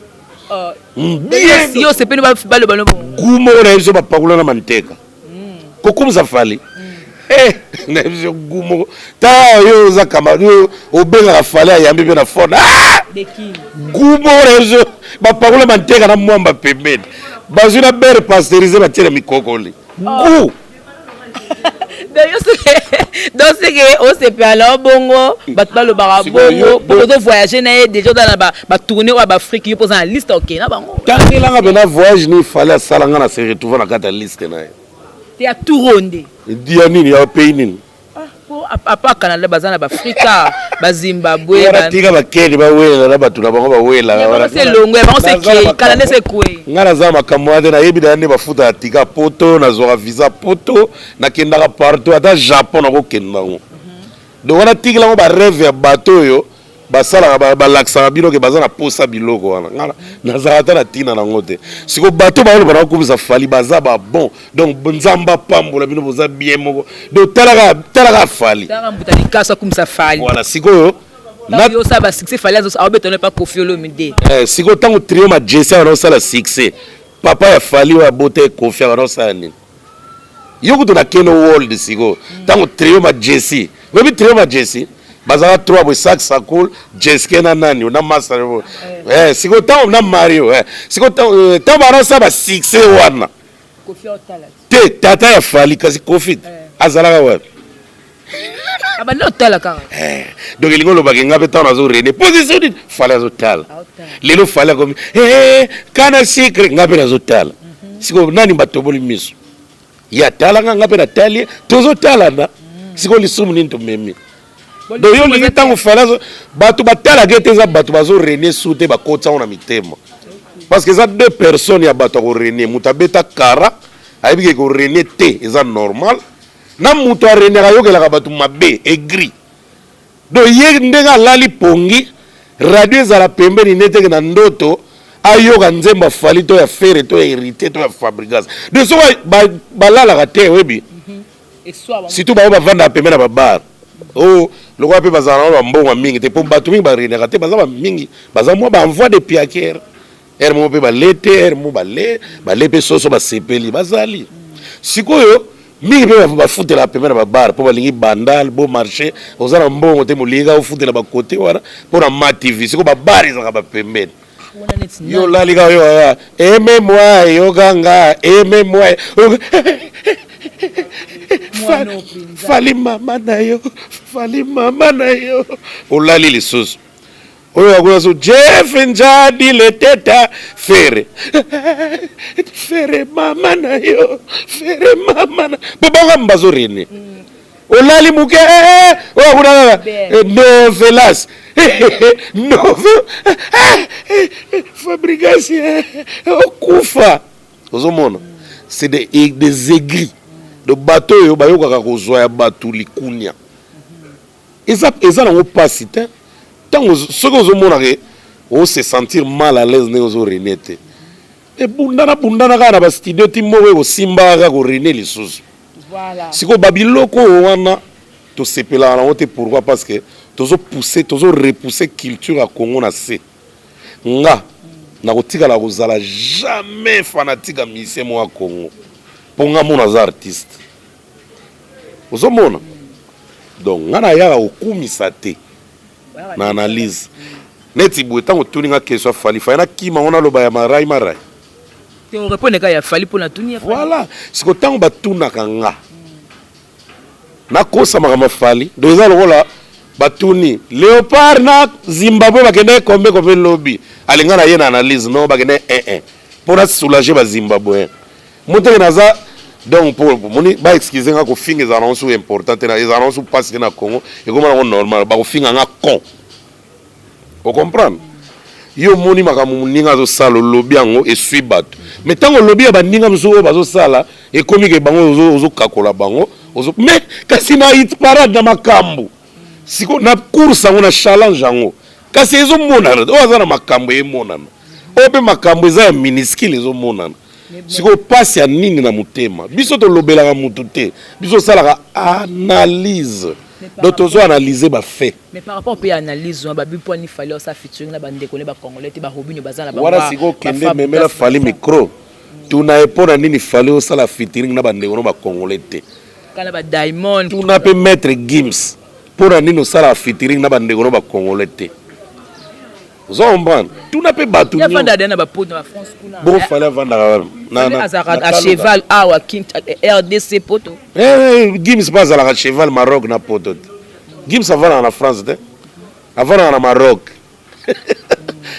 bien yo osepeli baloba no bongo gout moko na biso ba pakula na manteka kokumisa Fally eh na biso gout moko ta yo oza kama yo obengaka Fally ayambi pe na phone ah gout moko na biso bapakola manteka na mwamba pembeni bazwi na beurre pasteurisé batie na mikokoli gout donc seke osepela na yo bongo bato balobaka bongo po ozo voyage na ye déjà oza na batourne oyo ya baafrike yo mpo oza na liste okei na bango tangelanga mpena voyage nini fale asala nga na se retrouve na kati ya liste na ye. Te ya tour oyo nde. Ya nini ya pays nini? Ah, po apa Canada baza na b'Afrika, ba Zimbabwe, ba tika ba Kenya ba wela na batu na bango ba wela. Bango se longwe, bango se kei, Canada se kwei. Nga naza makambo wana te nayebi na nde bafuta ya tika poto, nazwaka visa poto, nakendaka partout ata Japon nakokenda yango. Donc wana tikela yango ba rêve ya bato oyo basalaka balakisaka bino ke baza na posa biloko wana. Nga nazalaka ata na ntina nango te. Siko bato baoloba na kokumisa Fally baza ba bon. Donc Nzambe apambola bino boza bien moko. Donc talaka talaka Fally. Talaka mbuta likasu akumisa Fally. Voilà sikoyo na yo sa ba succès Fally azo abeta no pa Koffi Olomide. Eh sikoyo tango trio ma Jesse wana osala succès. Papa ya Fally oyo abota Koffi wana osala nini? Yo kutu na Keno World sikoyo ntango trio ma Jesse oyebi trio ma Jesse bazalaka trois boye sac sakul Jeske na nani na masa eh sikoyo ntango na Mario eh sikoyo ntango banasala ba succès wana te tata ya Fally kasi Koffi azalaka wapi? Abandi otala kaka. Eh, donc elingi olobaka nga mpe ntango nazo rene position nini Fally azotala lelo Fally akomi eh, kana sikre nga mpe nazotala sikoyo nani batoboli miso ye atalanga nga mpe natali ye tozotalana sikoyo lisumu nini tomemi donc yo olingi ntango Fally azo bato batalaka ete eza bato bazo rene su te bakotisa ngo na mitema parce que eza deux personnes ya bato ya korene moto abeta kara ayebi ke korene te eza normal na moto arenaka ayokelaka bato mabe aigri donc ye ndenge alali pongi radio ezala pembeni neteke na ndoto ayoka nzembo ya Fally to ya Ferre to ya Héritier to ya Fabregas donc soki balalaka te oyebi surtout bango bavandaka pembeni na babar o lokola mpe bazala na bambongo mingi te mpo bato mingi barenaka te baza bamingi baza mwa baenvoi de piakere ere moko mpe bale te ere moko bale bale mpe soso basepeli bazali sikoyo mingi mpe bafutelaka pembe na babar mpo balingi bandal bo marché oza na mbongo te molingi kaka ofutela bakote wana mpo na ma tv sikoyo babar ezalaka bapembeni yo olali kaka yo kaka aime moi yoka nga aime moi Fally mama na yo Fally mama na yo olali lisusu oyo akoya so Jeff Njadi leteta Ferre Ferre mama na yo Ferre mama na po bango bazo rene olali moke oyo akuna kaka novelas nove Fabregas okufa ozomona c'est des aigris donc bato oyo bayokaka kozwa ya bato likunia eza eza nango mpasi te ntango soki ozomona ke ose sentir mal à l'aise ndenge ozorene te ebundana bundana kaka na bastudio ti moko ekosimbaka kaka korene lisusu. Sikoyo babiloko oyo wana tosepelaka nango te pourquoi parce que tozopousse tozo repousse culture ya Congo na se. Nga nakotikala kozala jamais fanatique ya musicien moko ya Congo mpo nga mona aza artiste ozomona donc nga nayaka kokumisa te na analyse neti boye ntango otuni nga question ya Fally Fally nakima ngo naloba ya marai marai. Te orépondre kaka ya Fally mpo natuni ya Fally. Voilà siko ntango batunaka nga nakosa makambo ya Fally donc eza lokola batuni Léopard na Zimbabwe bakende kombe kombe lobi alinga na ye na analyse non bakende 1 1 mpo na soulager bazimbabwéen moteke naza donc po moni ba excuse nga kofinga ezala nango su important te ezala nango su mpasi te na Congo ekoma nango normal bakofinga nga con ocomprendre yo omoni makambo moninga azosala olobi yango esui bato mais ntango olobi ya baninga mosusu oyo bazosala ekomi ke bango ozokakola bango mais kasi na hit parade na makambo siko na course yango na challenge yango kasi ezomonana oyo aza na makambo emonana oyo mpe makambo eza ya minuscule ezomonana sikoyo mpasi ya nini na motema biso tolobelaka mutu te biso osalaka analyse donc tozo analyse bafaits. Mais par rapport mpe ya analyse wana babi mpo ani Fally osala featuring na bandeko ne bacongolais te barobino baza na wana sikoyo okende memela Fally micro tuna ye mpo na nini Fally osala featuring na bandeko no bacongolais te kala ba Diamond tuna mpe Maître Gims mpo na nini osala featuring na bandeko no bacongolais te oza comprendre tuna mpe bato avanda na bapoto na France kuna bongo Fally avandaka azalaka à cheval awa RDC poto. Gims mpe azalaka cheval Maroc na poto te. Gims avandaka na France te, avandaka na Maroc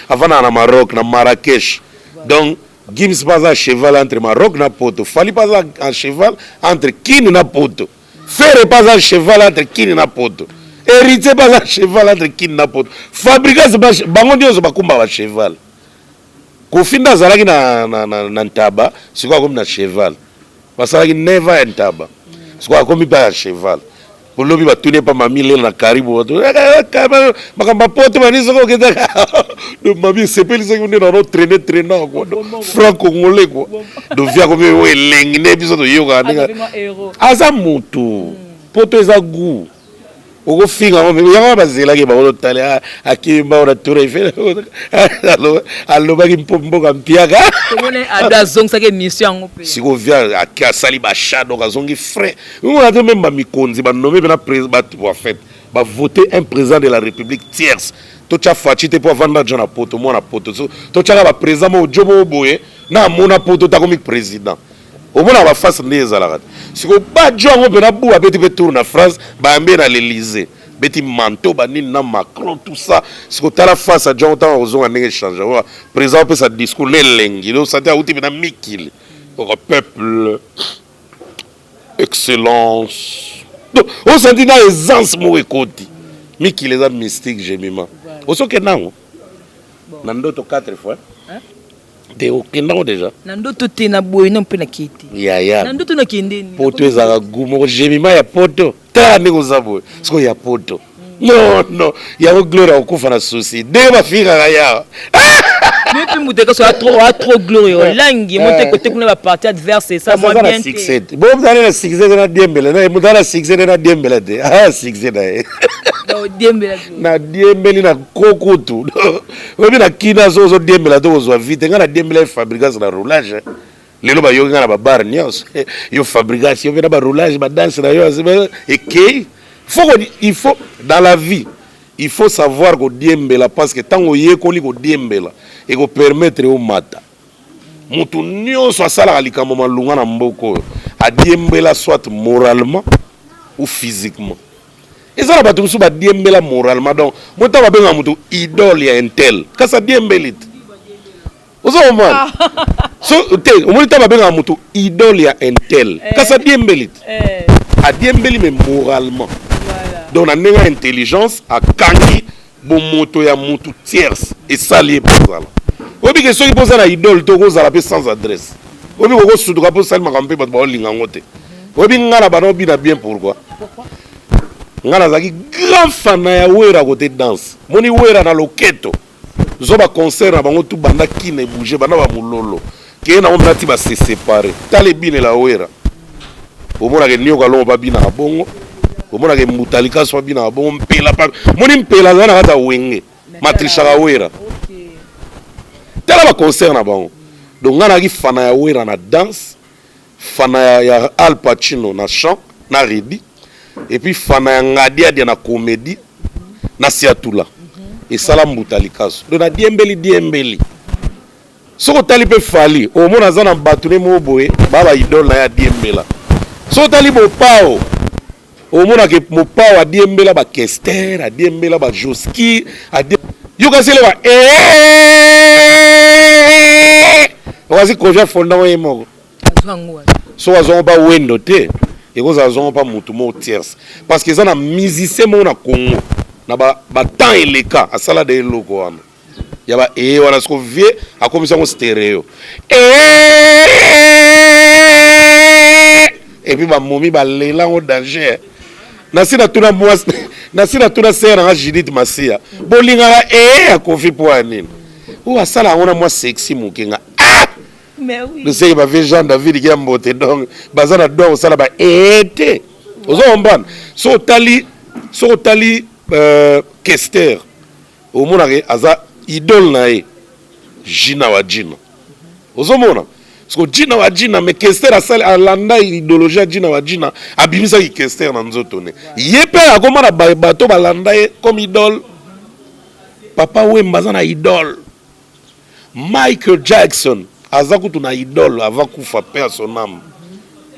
avandaka na Maroc na Marrakech donc. Gims mpe aza à cheval entre Maroc na poto. Fally mpe aza en cheval entre Kin na poto. Ferre mpe aza cheval entre Kin na poto. Héritier mpe aza cheval entre Kin na poto. Fabregas, bango nyonso bakumba ba cheval. Koffi nde azalaki na ntaba, sikoyo akomi na cheval. Basalaki neva ya ntaba, sikoyo akomi mpe ya cheval. Olobi batuni epa mami lela na karibu, makambo apoto bani soki okendaka mami esepelisaki nde nano traîne traînant quoi, franc congolais quoi. Donc via komi oyo elengi nde biso toyokaka ndenge aza motu poto eza goût. Okofinga yango, yango bazelaki bango totale akimba na Tour Eiffel, alobaki mpo mboka mpiaka. Azongisaki émission yango mpe. Sikoyo via asali bachat, donc azongi frais. Omona te, même bamikonzi banome mpena bato, en fait bavote un président de la République tierce. Totya Fatshi te mpo avanda jo na poto, mwana poto. Totyaka baprésident moko jo moko boye na amona poto, takomi président, omonaka baface nde ezalaka te. Sikoyo bajo yango mpena bu abeti mpe tour na France, bayambi na l'Élysée, beti manteau banini na Macron, tout ça. Sikoyo tala face ya jongo ntango kozonga, ndenge change. Président opesa discours na elengi, osati auti mpena mikili oko peuple, excellence. Donc osanti na aisance moko ekoti mikili, eza mystique. Jemima, osokenda yango na ndoto 4 fois te, okendango déjà? Na ndoto te, na boye no mpe nakei te. Yaya. Na ndoto nakende. Poto ezalaka gu moko, Jemima ya poto. Tala ndenge oza boye sikoyo ya poto. Non non, yango Gloire akokufa na susi ndenge bafikaka yawa. Mais mpe moto ekaso a trop gloire olangi mo te kote kuna baparti adverse esa mwa bien te. Bo mozali na succès te, na diembela. Moto aza na succès te, na diembela te, aya succès na ye. Na diembeli na kokutu, oyebi na kina so ozodiembela te, kozwa vi te. Ngai na diembela ye Fabregas na roulage. Lelo bayoki ngai na babar nyonso: yo Fabregas, yo mpe na baroulage, badanse na yo ekei. Faut, il faut, dans la vie il faut savoir kodiembela, parce que ntango oyekoli kodiembela, ekopermettre yo mata. Moto nyonso asalaka likambo malunga na mboka oyo adiembela, soit moralement ou physiquement. Eza na bato mosusu badiembela moralement. Donc mo ntango babengaka moto idole ya intel, kasi adiembeli te. Oza komona so te, omoni ntango babengaka moto idole ya intel, kasi adiembeli te. Adiembeli mais moralement, donc na ndenge ya intelligence, akangi bomoto ya motu tierce, esali ye bozala. Oyebi ke soki mpoza na idole te, okozala mpe sans adresse. Oyebi kokosutuka mpo osali makambo mpe bato baolinga yango te. Oyebi nga na bana obina bien. Pourquoi nga nazalaki grand fan ya Wera kote danse? Moni Wera na loketo, zwa baconcert na bango tu, banda kina ebouge, banda bamololo keye nango mpena ti base séparé. Tala ebinela Wera, omonaka nioka longo babinaka bongo, omonaka mbuta likaso babinaka bongo, mpela moni mpela azala na kati ya Wenge, matrichaka Wera. Tala baconcert na bango. Donc ngai nazalaki fan ya Wera na danse, fan ya Al Pacino na chant na redi, et puis fan ya Ngadiadia na comédie na Siatula, esala mbuta likaso. Donc nadiembeli diembeli. Soki otali mpe Fally, omona aza na bato ne moko boye baa baidole na ye, adiembela. Soki otali Mopao, omonaka Mopao adiembela bakester, adiembela bajoski. Yoka sele ba okasi Koffi afondango ye moko. Soki azwango mpa Wendo te, ekozala azwango mpa motu moko tierce, parce que eza na musicien moko na Congo na batemps eleka asala de eloko wana ya ba eye wana. Siko vie akomisi yango stéréo, et puis bamomi balela yango danger. Nasi natuna mwasi, nasi natuna sœur nanga Judith Masia: bolingaka eye ya Koffi mpo ya nini? Oyo asala yango na mwa sexy moke. Nga ah, noseki bavie Jean David kia mbote. Donc baza na don kosala ba eye te. Ozo comprendre? Soki otali Kester, omonaka aza idole na ye Jina wa Jina. Ozomona siko Jina wa Jina, mais Kester asali, alanda idéologie ya Jina wa Jina, abimisaki Kester na nzoto ne ye mpe akoma na bato balanda ye comme idole. Papa Wemba aza na idole. Michael Jackson aza kutu na idole avant kufa, paix à son âme.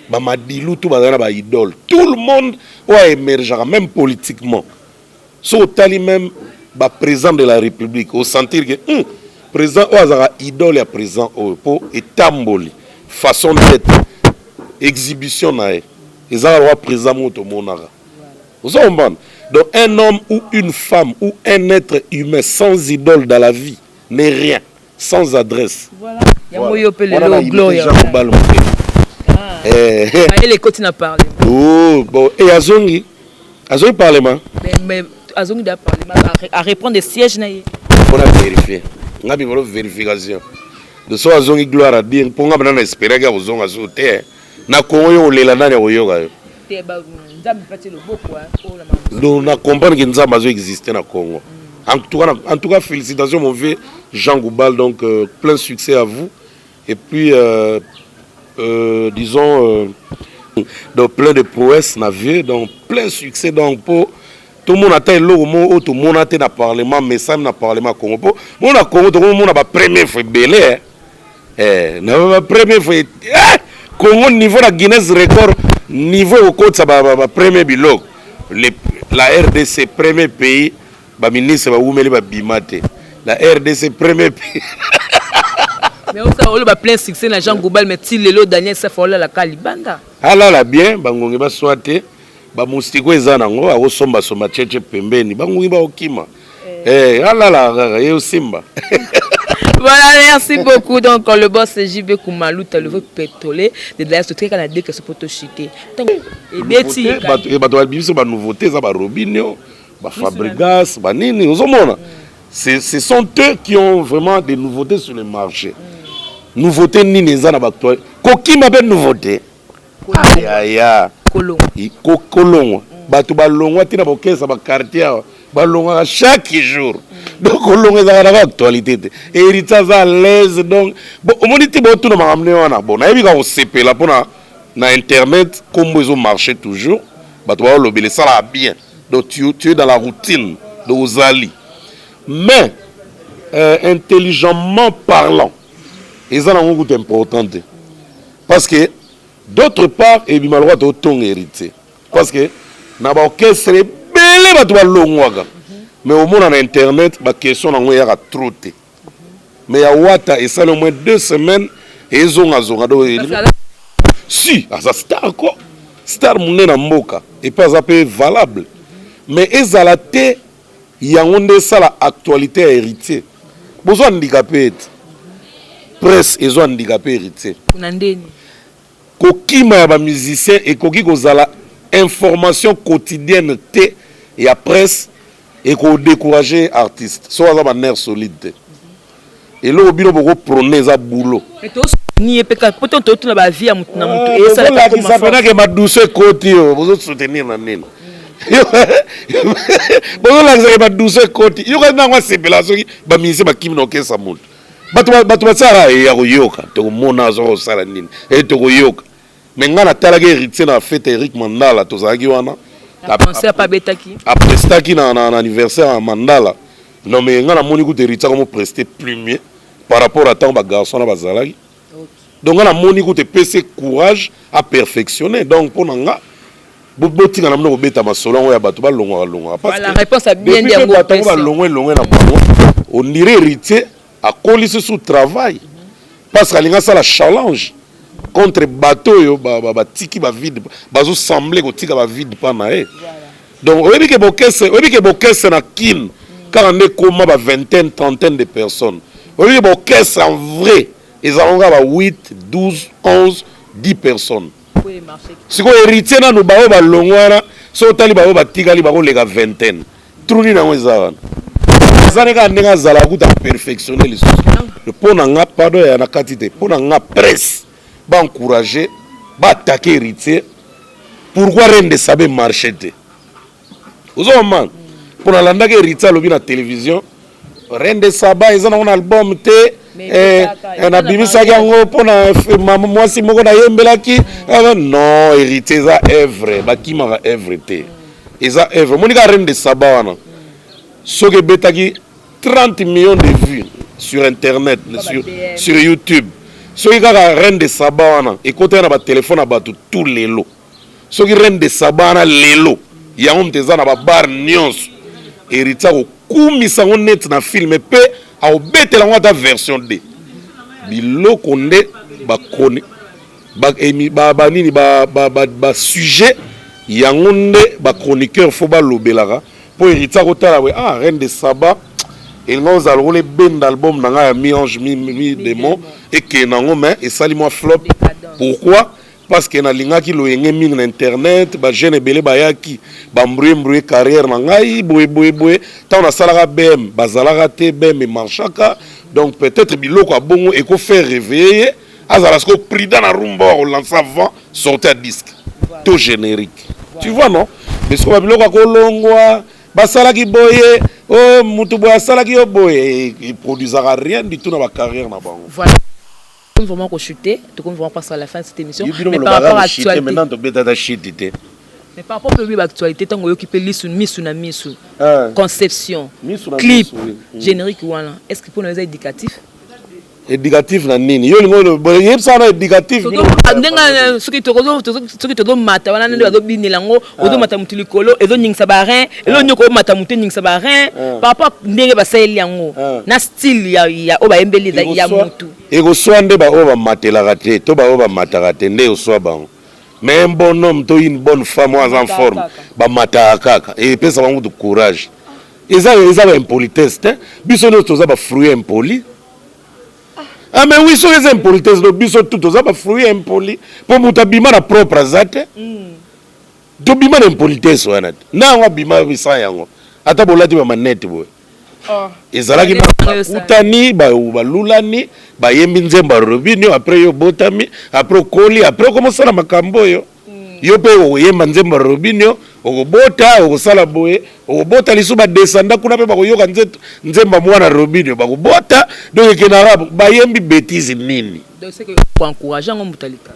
Bamadilu tu bazali na baidole. Tout le monde oyo aémergeaka, même politiquement, soki otali même baprésident de la République, osentir ke Président oyo azalaka idole ya président oyo mpo etamboli, façon d'être, exhibition na ye ezalaka lokola président moko tomonaka. Ozo comprendre? Donc un homme ou une femme ou un être humain sans idole dans la vie n'est rien, sans adresse. Voilà. Yango yo mpe lelo Gloria. Jean Goubald moke. Mayele ekoti na parlement. Oh, bon, et azongi azongi parlement. Mais azongi da parlement à reprendre siège na ye. Mpona vérifier nga bimolo vérification de so azongi, gloire à Dieu, mpo nga bana na espéraki akozonga so te. Na Kongo yo olela, nani akoyoka yo? Te, Nzambe pati loboko. Donc na comprendre que Nzambe azo exister na Congo. En tout cas, félicitations mon vieux Jean Goubald, donc plein succès à vous et puis disons donc plein de prouesses na vieux, donc plein succès. Donc po tomona ata eloko moko oyo tomona te na parlement, mesami na parlement Congo, mpo mona Congo tokomomona bapremière fois ebele, na bapremière fois Congo niveau na Guinness record, niveau ekokotisa bapremier biloko. La RDC, premier pays baministre bawumeli babima te. La RDC, premier pays. Mais osala oloba plein succès na Jean Goubald, mais ti lelo Daniel Safa olalaka libanda. Alala bien, bangongi baswa te, bamustiko eza nango, akosombasomba cheche pembeni, bangongi baokima. Alala kaka ye osimba. Voilà, merci beaucoup. Donc, le boss JB Koumalouta, le vrai pétrolier, de d'ailleurs, c'est très canadien que ce poteau chuté. Donc, et Betty. Bato babimisi banouveauté eza baRobinho, baFabregas, banini, ozomona, ce sont eux qui ont vraiment des nouveautés sur le marché. Nouveauté nini eza na baactualité? Kokima mpe nouveauté ayaya. Kolongwa, bato balongwa ntina bokesa baquartier awa, balongwaka chaque jour. Donc kolongwa ezalaka na actualité te. Héritier aza à l'aise. Donc bon, omoni te, botuna makambo nde wana. Bon, nayebi kaka kosepela mpona na internet kombo ezomarche toujours, bato baolobela, esalaka bien. Donc tu es dans la routine, donc ozali. Mais intelligemment parlant, eza nango kutu important te, parce que d'autre part ebima lokwa totonga Héritier, parce que na baorchestre ebele bato balongwaka, mais omona na internet baquestion nango eyaka trop te. Mais ya Wata esali au moins 2 semaines ezongazonga. Donc si aza star ko, star monene na mboka, et puis aza mpe valable, mais ezala te yango nde esala actualité ya Héritier. Bozwa handicapé ete presse ezwa handicapé Héritier. Na ndeni? Kokima ya bamusicien ekoki kozala information quotidienne te ya presse, ekodécourage artiste soki aza banerf solide te. Eloko bino bokoprôner eza boulot. Ni ye mpe po to totuna bavie ya motu na motu. Esalakisa mpenake maduso ekoti oyo bozosoutenir na nini, bozolakisaka maduso ekoti. Yoka nango, asepela soki bamusicien bakimi na okesa motu. Bato batiaka ya koyoka, tokomona aza kosala nini e tokoyoka. Mais ngai natalaki Héritier na fête Eric Mandala, tozalaki wana. Abetaki. Aprestaki na anniversaire ya Mandala. Non, mais ngai namoni kutu Héritier akomo prester plus mieux par rapport à ntango bagarçon na bazalaki. Donc ngai namoni kutu epesi courage à perfectionner. Donc mpo na nga, botika na bino kobeta masolo yango ya bato balongwaka longwaka. Bato yango balongwe elongwe na bango. On dirait Héritier akolisi sous travail parce que alingi asala challenge contre bato oyo batiki bavide, bazosembler kotika bavide mpa na ye. Donc oyebi ke bokese, oyebi ke bokese na Kine kaka nde ekóma ba vingtaine, trentaine de personnes. Oyebi ke bokese en vrai ezalaka kaka ba 8, 12, 11, 10 personnes. Sikoyo Héritier nanu baoyo balongwa wana, so otali baoyo batikali bakoleka vingtaine. Truni nango eza wana, eza nde kaka ndenge azalaka kuta perfectionne lisusu. Mpo na nga, pardon ya na kati te, mpo na nga presse baencourage, baattaque Héritier. Pourquoi Reine de Saba marché te? Ozomana, mpo nalandaki Héritier alobi na télévision: Reine de Saba eza nango na album te, nabimisaki yango mpona mwasi moko nayembelaki. Non, Héritier, eza œuvre, bakimaka œuvre te, eza œuvre. Omoni kaka Reine de Saba wana, soki ebetaki 30 millions de vues sur internet, sur YouTube, soki kaka Reine de Saba wana ekotaki na batelefone ya bato tout lelo, soki Reine de Saba wana lelo yango moto eza na babar nyonso, Héritier akokumisa yango neti na film mpe. Akobetela yango ata version 2. Biloko nde ba chroni ba emi ba ba nini ba ba ba, ba sujet yango nde ba chroniqueur faut balobelaka mpo Héritier akotala boye, ah, Reine de Saba elinga ozala lokola ebenda album na ngai ya mi ange mi, mi démon ekende nango, mais esali mwa flop. Pourquoi? Parce que nalingaki loyenge mingi na internet, bajeune ebele bayaki bambrouye mbrouye carrière na ngai boye boye boye. Ntango nasalaka BM, bazalaka te, BM emarchaka. Donc peut-être biloko ya bongo ekofaire réveiller ye, azala sikoyo prudent na rumba oyo akolancer avant sortie ya disque to générique, tu vois, non? Mais sikoyo babiloko ya kolongwa, basalaki boye, o mutu boye asalaki yo boye, eproduisaka rien du tout na bacarrière na bango. Voilà, vraiment kochuter, tokomi vraiment passer à la fin de cette émission. Mais par rapport à actualité, maintenant tobetata shit te. Mais par rapport mpe baactualité, ntango oyoki mpe lisu misu na misu, conception, clip, générique wana, est ce que mpona eza éducatif? Éducatif na nini? Yo lingo yebisa wana éducatif. Ndenge soki tozomata wana, nde bazobinela yango, ozomata motu likolo, ezoningisa barein, elonyoka omata motu, eningisa barein par rapport ndenge basaleli yango na style ya oyo bayembeli ya motu. Ekoswa nde baoyo bamatelaka te to baoyo bamataka te nde ekoswa bango. Mais un bon homme to une bonne femme oyo aza en forme, bamataka kaka, epesa bango kutu courage. Eza baimpolitesse te. Biso nyonso toza bafruit impoli. Ah mais oui, soki eza impolitesse, do biso tu toza bafruit impoli, mpo moto abima na propre aza te. Tobima na impolitesse wana te, na yango abima bisa yango, ata bolati bamanete boye. Ezalaki bakutani, balulani, bayembi nzembo ya Robinio. Après yo obotami, après okoli, après okomosala makambo oyo. Yo mpe okoyemba nzembo ya Robinio, okobota, okosala boye, okobota lisusu, badescendants kuna mpe bakoyoka nzembo ya mwana Robinio, bakobota. Donc ekendaka, bayembi bétise nini? Koencourage yango, moto alika.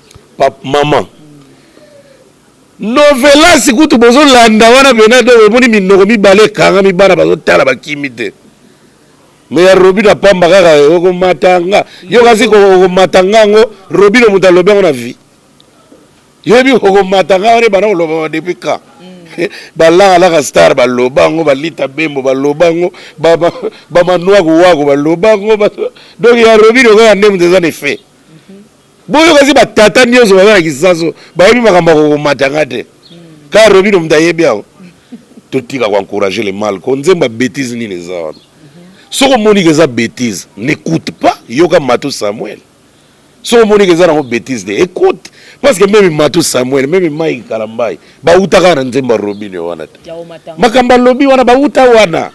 Mama novelasi kutu bozolanda wana pena. Donc omoni minoko mibale ekangami, bana bazotala, bakimi te. Me ya Robino apamba kaka, okomatanga yo kasi okomatanga yango. Robino moto alobi yango na vie, yoyebi okomatanga wana ebanda koloba depuis quand? Balangalaka star baloba yango, balita bembo baloba yango, bamanwaku wako baloba yango. Donc ya Robino kaka nde moto eza na effet. Boyoka si batata nyonso baza na kisaso bayebi makambo ya kokomatanga te, kaka Robino moto ayebi yango. Totika koencourager le mal. Ko nzembo ya bétise nini eza wana? Soki omoniki eza bétise, n'écoute pas. Yoka Matou Samuel. Soki omoniki eza nango bétise te, écoute, parce que même Matou Samuel, même Mike Kalambai bauta kaka na nzembo ya Robino wana te. Makambo alobi wana bauta wana.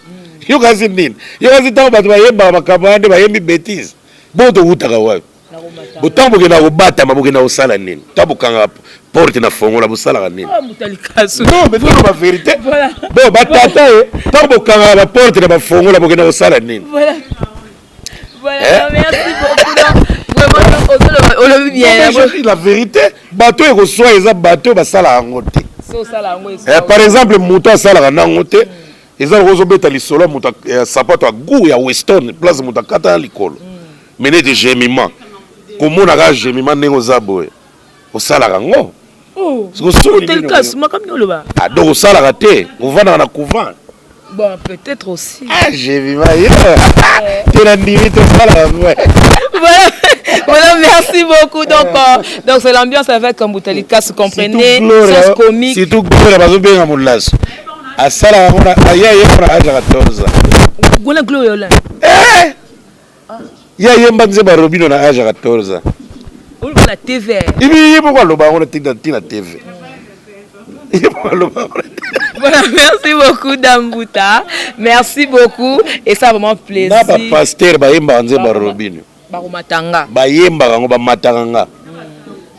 Yokasi nini? Yokasi ntango bato bayembaka makambo wana nde bayembi bétise. Bo towutaka wapi? Botango bokenda kobatama, bokenda kosala nini? Ta bokanga porte na fongola, bosalaka nini? Non, mais toloba vérité. Bon, batata ye, ntango bokangaka baporte na bafongola, bokenda kosala nini? Voilà, merci beaucoup. Vraiment, olobi bien. La vérité, bato ekoswa eza bato oyo basalaka yango te. Par exemple, moto asalaka nango te, eza lokola ozobeta lisolo ya moto ya sapato ya goût ya Weston, place moto akata ya likolo. Mais neti Gemima, komona kaka Gemima ndenge oza boye, osalaka yango? Donc osalaka te, ovandaka na couvent. Bon, peut-être aussi. Ah, Gemima yo te, na ndimi tosalaka. Voilà, voilà, merci beaucoup. Donc, c'est l'ambiance avec Mbuta Likasu, comprenez, sens comique. Surtout Gloria, bazobenga molaso, asalaka yango, aya yemba na age ya 14 ans. Gona Gloria là. Ye ayemba nzembo ya Robino na age ya 14 ans. Oloba na TV. Ibi ye moko aloba yango na ntina TV, ye moko aloba yango. Voilà, merci beaucoup Dambuta. Merci beaucoup et ça vraiment plaisir. Na bapasteur bayembaka nzembo ya Robino. Bakomatanga. Bayembaka yango, bamataka nga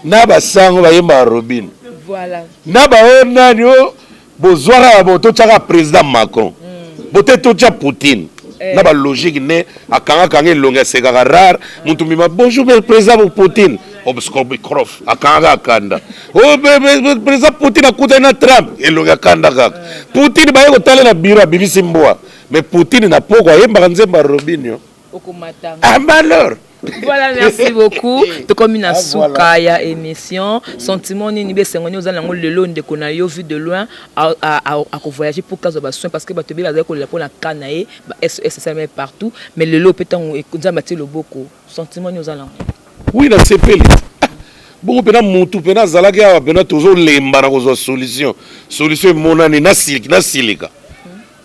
na basango bayembaka Robino. Voilà. Na baoyo nani oyo bozwaka bo totyaka président Macron, bote totya Poutine na balogique ne akangakanga elongi, asekaka rare. Motu mbima, bonjour président Poutine, obscrof, akangaka akanda. Président Poutine akutani na Trump, elongi akanda kaka. Poutine baye kotalela biro, abimisi mbwa. Mais Poutine na poko ayembaka nzembo ya Robinio. Okomata. Ah bah alors. Voilà, merci beaucoup. Tokomi na Ah, suka voilà. ya émission. Sentiment nini be sengo nini oza nango lelo ndeko na yo vu de loin akovoyage pour kazwa ba soins, parce que bato ebele bazali kolela mpona ka na ye, ba SOS esalemi partout, mais lelo mpe ntango Nzambe atie loboko, sentiment nini oza nango? Oui, nasepeli. Ah, bongo mpena mutu mpena azalaki awa, mpena tozolemba na kozwa solution. Solution emonani, nasilika.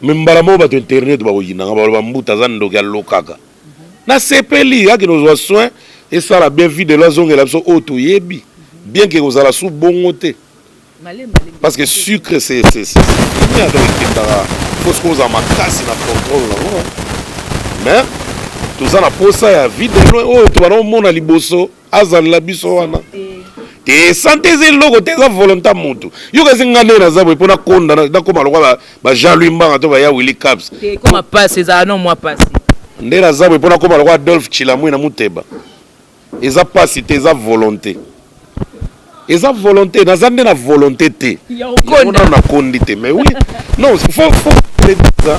Me mbala moko bato internet bakoyinanga, baloba mbuta aza ndoki, alokaka. Nasepeli, akende kozwa soin, esala bien. Vue de loin azongela biso oyo toyebi bien ke kozala su bongo te, parce que sucre c'est fini. Donc ekendaka, faut soki ozala makasi na contrôle nango. Mais toza na posa ya Vue de Loin oyo tobanda komona liboso, azalela biso wana te. Santé eza eloko te, eza volonté ya motu. Yoka, ezi nga nde naza boye mpo nakonda, nakóma lokwa ba Jean Louis Mbanga to baya Willy Caps. Te, koma pasi, ezala no mwa pasi. Nde naza boye mpo nakóma lokwa Adolphe Chilamwi na Muteba, eza pasi te, eza volonté, eza volonté. Naza nde na volonté te. Ya yango kokonda. Nano nakondi te, mais oui, non, faut le dire,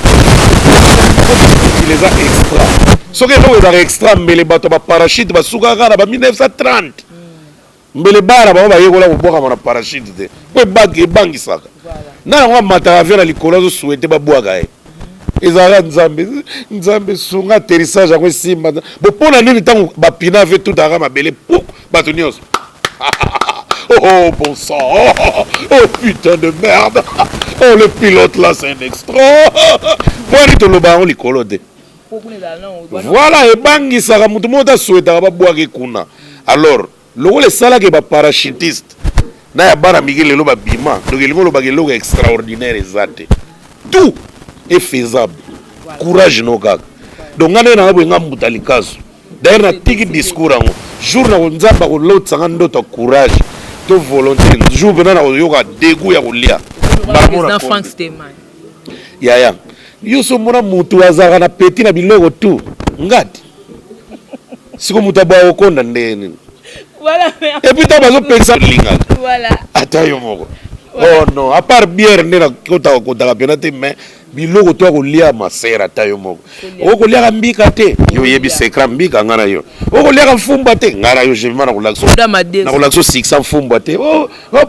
eza extra. Soki eloko ezalaka extra, mbele bato ya baparachute basukaka kaka na ba 1930, mbele bana bango bayekola kobwakama na parachute te, po ebangisaka. Na yango amataka avion na likolo, azosouhaiter babwaka ye. Ezalaka Nzambe, Nzambe sunga atterrissage yango esimba bo. Mpo na nini ntango bapina avion etutaka mabele, puk, bato nyonso: "Oh bon sang, oh, oh putain de merde, oh le pilote là, c'est un extra"? Mponi toloba yango likolo te? Po kuna ezala no. Voilà, ebangisaka. Motu moko te asouhaitaka babwaki kuna. Alors lokola esalaki baparachutiste na ya bana mike, lelo babima. Donc elingi olobaka eloko extraordinaire eza te, tout est faisable, courage no kaka. Donc nga ndenge nanga boye, nga mbuta likaso d'ailleurs natiki discours yango. Jour na Nzambe akolotisa ndoto ya courage to volonté, jour mpena na koyoka dégoût ya kolia. Président Frank Steman. Yaya, yo so omona motu azalaka na peti na biloko tu ngati siko moto aboya kokonda ndenge nini? Voilà. Et puis ntango bazopekisa, lingaka. Ata yo moko, oh non, à part bière nde nakotaka kotaka mpena te, mais biloko to ya kolia masere, ata yo moko okoliaka mbika te. Yo oyebi secret mbika, nga na yo. Okoliaka mfumbwa te, nga na yo Jemima nakolakisa sikisa mfumbwa te.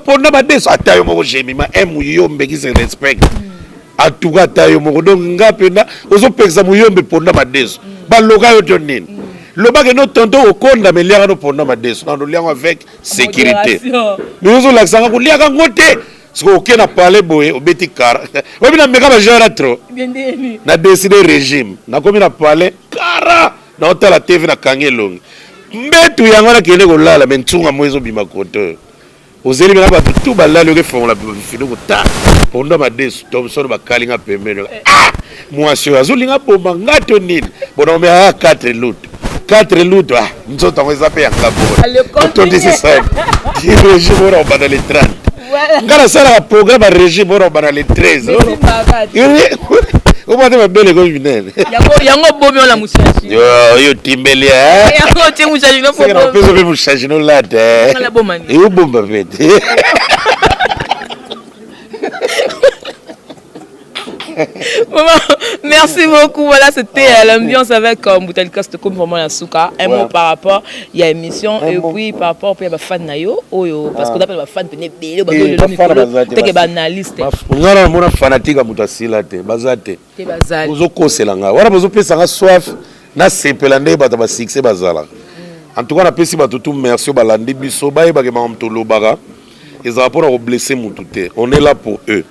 Ponda madeso, ata yo moko Jemima, un muyombe qui se respecte, en tout cas, ata yo moko. Donc nga mpena ozopekisa muyombe ponda madeso, baloka yo to nini? Lobake no tonto okonda, me liaka no ponda madeso nano, liango avec sécurité. Mais ozolakisanga koliaka ngo te. Soki oke na palais boye, obeti kara, oyebi na meka bagenre trop. Na décide régime, nakomi na palais kara, naotala TV, nakangi elongi, mbetu yango, nakende kolala. Me ntunga mo ezobima kote oyo ozeli mena, bato tu balali, oke fongola filoko ta ponda madesu. Thomson bakalinga pembeni. Ah, mwasi oyo azolinga boma nga to nini? Bona omekaka 4 lutu, 4 lutu. Ah, nzoto yango eza mpe yanga bongo, otondisi sani. Régime oyo nakobanda le 30, nga nasalaka programme ya régime oyo nakobanda le 13. Omata mabele ekomi minene. Yango bomi ola mushashi. Yo timbeli. Yango otie mushashi no. Napesa mpe mushashi nolata, eobomba mpe te. Maman, merci beaucoup. Voilà, c'était l'ambiance avec Mbuta Likasu, comme vraiment la souka. Un mot par rapport, il y a émission, et puis par rapport, puis il y a fan na yo, oyo, parce qu'on appelle ba fan pene bele, ba le micro, te ba analyste. Nga na mona fanatique ya moto asila te, baza te. Te, bazali. Ozokosela nga wana, bozopesa nga soif, nasepela ndenge bato ba succès bazalaka. En tout cas, napesi bato tu merci oyo balandi biso. Bayebake makambo tolobaka ezala mpona koblesser motu te, on est là pour eux.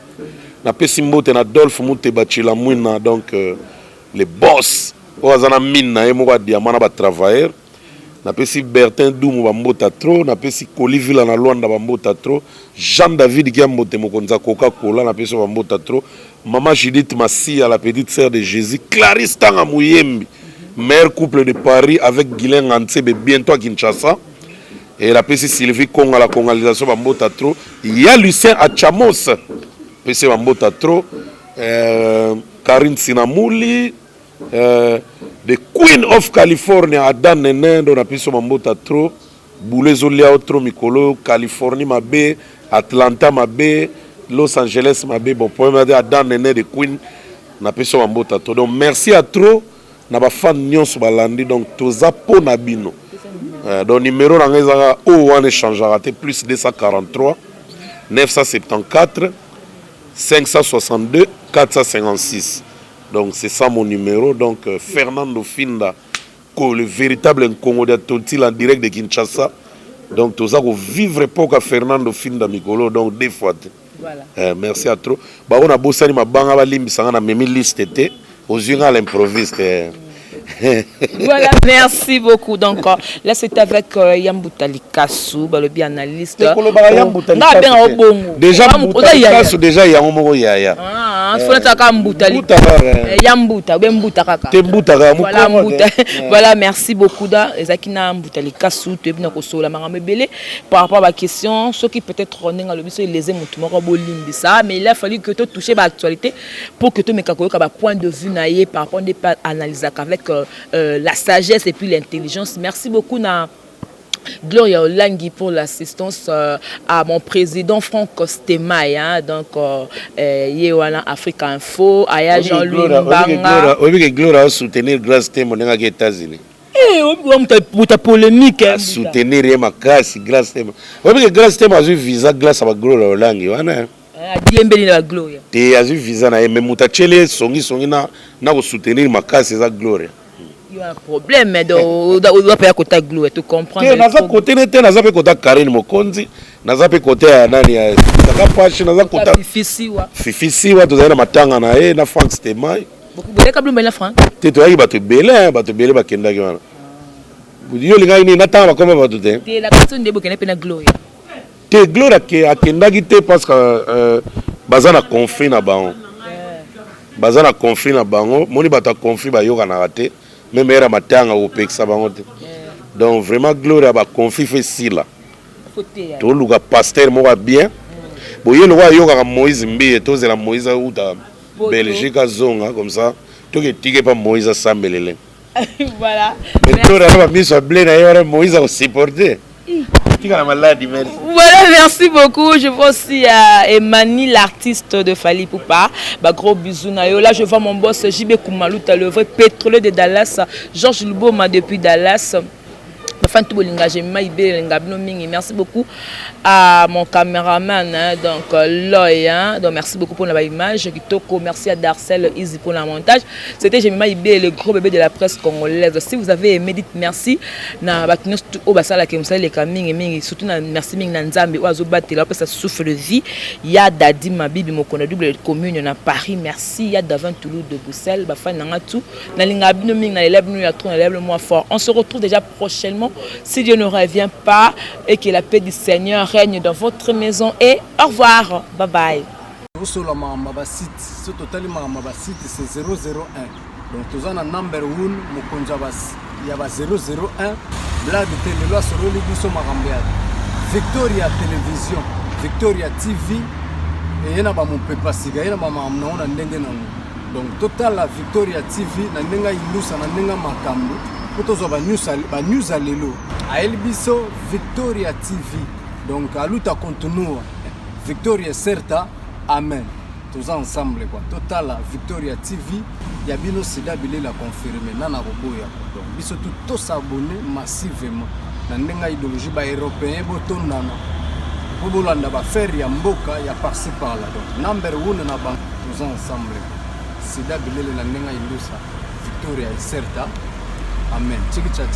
Napesi mbote na Adolphe Muteba Chilamwina, donc le boss oyo aza na mine na ye moko ya diamant na batravailleur. Napesi Bertin Dumu bambota trop, napesi Kolivila na Lwanda bambota trop, Jean David Kiambote, mokonzi ya Coca Cola, napesi yo bambota trop, mama Judith Masia, la petite sœur de Jésus, Clarisse Tanga Muyembi, meilleur couple de Paris avec Guylain Ngansebe, bientôt à Kinshasa. Et napesi Sylvie Konga, la congalisation, bambota trop, ya Lucien Achamos, pesi bambota trop, Karine Sinamuli, the Queen of California, Adan Nene, ndo napesi yo bambota trop. Bulo ezolia yo trop mikolo, Californie mabe, Atlanta mabe, Los Angeles mabe. Bon, problème, Adan Nene, the Queen, napesi yo bambota trop. Donc merci à trop. Na bafan nyonso balandi, donc toza mpo na bino. Donc numéro na ngai ezaka oyo wana, échangeaka te: +243 974 562 456. Donc c'est ça mon numéro. Donc Fernando Finda, le véritable Nkongo de Tontila, en direct de Kinshasa. Donc toza kovivre époque ya Fernando Finda mikolo, donc deux fois te. Voilà. Merci à trop. Bango na bosani mabanga, balimbisanga, na memi liste te, ozwi nga à l'improviste. Voilà, merci beaucoup. Donc là, c'est avec Yambuta Likasu, balobi analyste. Kolobaka Yambuta. Nga benga obongo. Déjà Mbuta Likasu, déjà yango moko yaya. Ah, fona taka Mbuta. Mbuta kaka. Yambuta, be Mbuta kaka. Te, Mbuta kaka. Voilà, Mbuta. Voilà, merci beaucoup da ezaki na Mbuta Likasu, toyebi na kosola makambo ebele par rapport à ba question. Soki peut-être ndenge alobi so eleze motu moko, bolimbisa, mais il a fallu que to toucher ba actualité pour que tomeka koyoka ba point de vue na ye par rapport nde pe analysaka avec la sagesse et puis l'intelligence. Merci beaucoup na Gloria Olangi pour l'assistance, à mon président Franck Stemay, hein, donc ye wana Africa Info, aya Jean-Louis Mbanga. Oyebi ke Gloria asoutenir Grâce Temo ndenge aki États-Unis. Muta polémique, hein. Asoutenir ye makasi Grâce Temo. Oyebi ke Grâce Temo azwi visa grâce ya baGloria Olangi wana. Adiembeli na baGloria. Te, azwi visa na ye, mais moto atieli ye songisongi na kosoutenir makasi eza Gloria. Yo un problème, donc oza mpe ya kota Gloria, to comprendre. Te, naza kote ne te, naza mpe kota Karine Mokonzi, naza mpe kote ya nani, ya Saka Pashi, naza kota Fifisiwa. Fifisiwa, tozali na matanga na ye na Frank Stemai. Boleka bilomba na Frank. Te, toyaki bato ebele, bato ebele bakendaki wana. Yo olingaki nini, natanga bakoma bato te? Te, la kati nde bokende mpe na Gloria. Te, Gloria akendaki te parce que baza na conflit na bango, baza na conflit na bango. Moni bato ya conflit bayokanaka te, même era matanga kopekisa bango te. Donc vraiment Gloria, baconflit fe esila. Toluka pasteur moko ya bien boye lokwa ayokaka Moïse Mbiye. Tozela Moïse auta Belgique azonga, comme ça toki etike mpa Moïse asambelele. Voilà. Mais Gloria na bamiso ya ble na ye wana, Moïse akosupporte tika na maladi. Merci. Voilà, merci beaucoup. Je vois aussi Emani, l'artiste de Fally Ipupa. Bah, gros bisous na yo. Là, je vois mon boss JB Koumalouta, le vrai pétrolier de Dallas. Georges Luboma depuis Dallas. Bafan tout bolinga Jemima Ibelenga bino mingi. Merci beaucoup à mon caméraman, hein, donc Loy, hein, donc merci beaucoup pour la image kitoko. Merci à Darcel Easy pour la montage. C'était Jemima Ibe, le gros bébé de la presse congolaise. Si vous avez aimé, dites merci na bato nyonso oyo basalaka mosala eleka mingi mingi, surtout na merci mingi na Nzambe oyo azobatela, opesa souffle de vie ya Dadi Mabibi Mokono, double commune na Paris. Merci ya Davin Toulouse de Bruxelles. Bafani nanga tout, nalinga bino mingi, nalela bino ya trop, nalela bino moins fort. On se retrouve déjà prochainement si Dieu ne revient pas, et que la paix du Seigneur règne dans votre maison, et au revoir, bye bye. Tosola makambo ya basite. So totali makambo ya basite, c'est 001. Donc toza na number one, mokonzi ya ba 001. Blague te, lelo asololi biso makambo ya Victoria Télévision, Victoria TV. Eye na bamopepa sika, ye na bamakambo nango na ndenge nango. Donc totala Victoria TV na ndenge ayindusa, na ndenge makambo, mpo tozwa banews ya lelo. Ayeli biso Victoria TV. Donc a luta continua, victoria certa, amen. Toza ensemble quoi. Totala Victoria TV ya bino. Sida bilela confirme nana koboya. Donc biso tu tosabone massivement na ndenge ya idéologie. Baeuropéen botondana mpo bolanda bafere ya mboka ya par-ci par-là. Donc number one na bango, toza ensemble. Sida bilele na ndenge ya indusa, victoria certa, amen. Tiki chachi.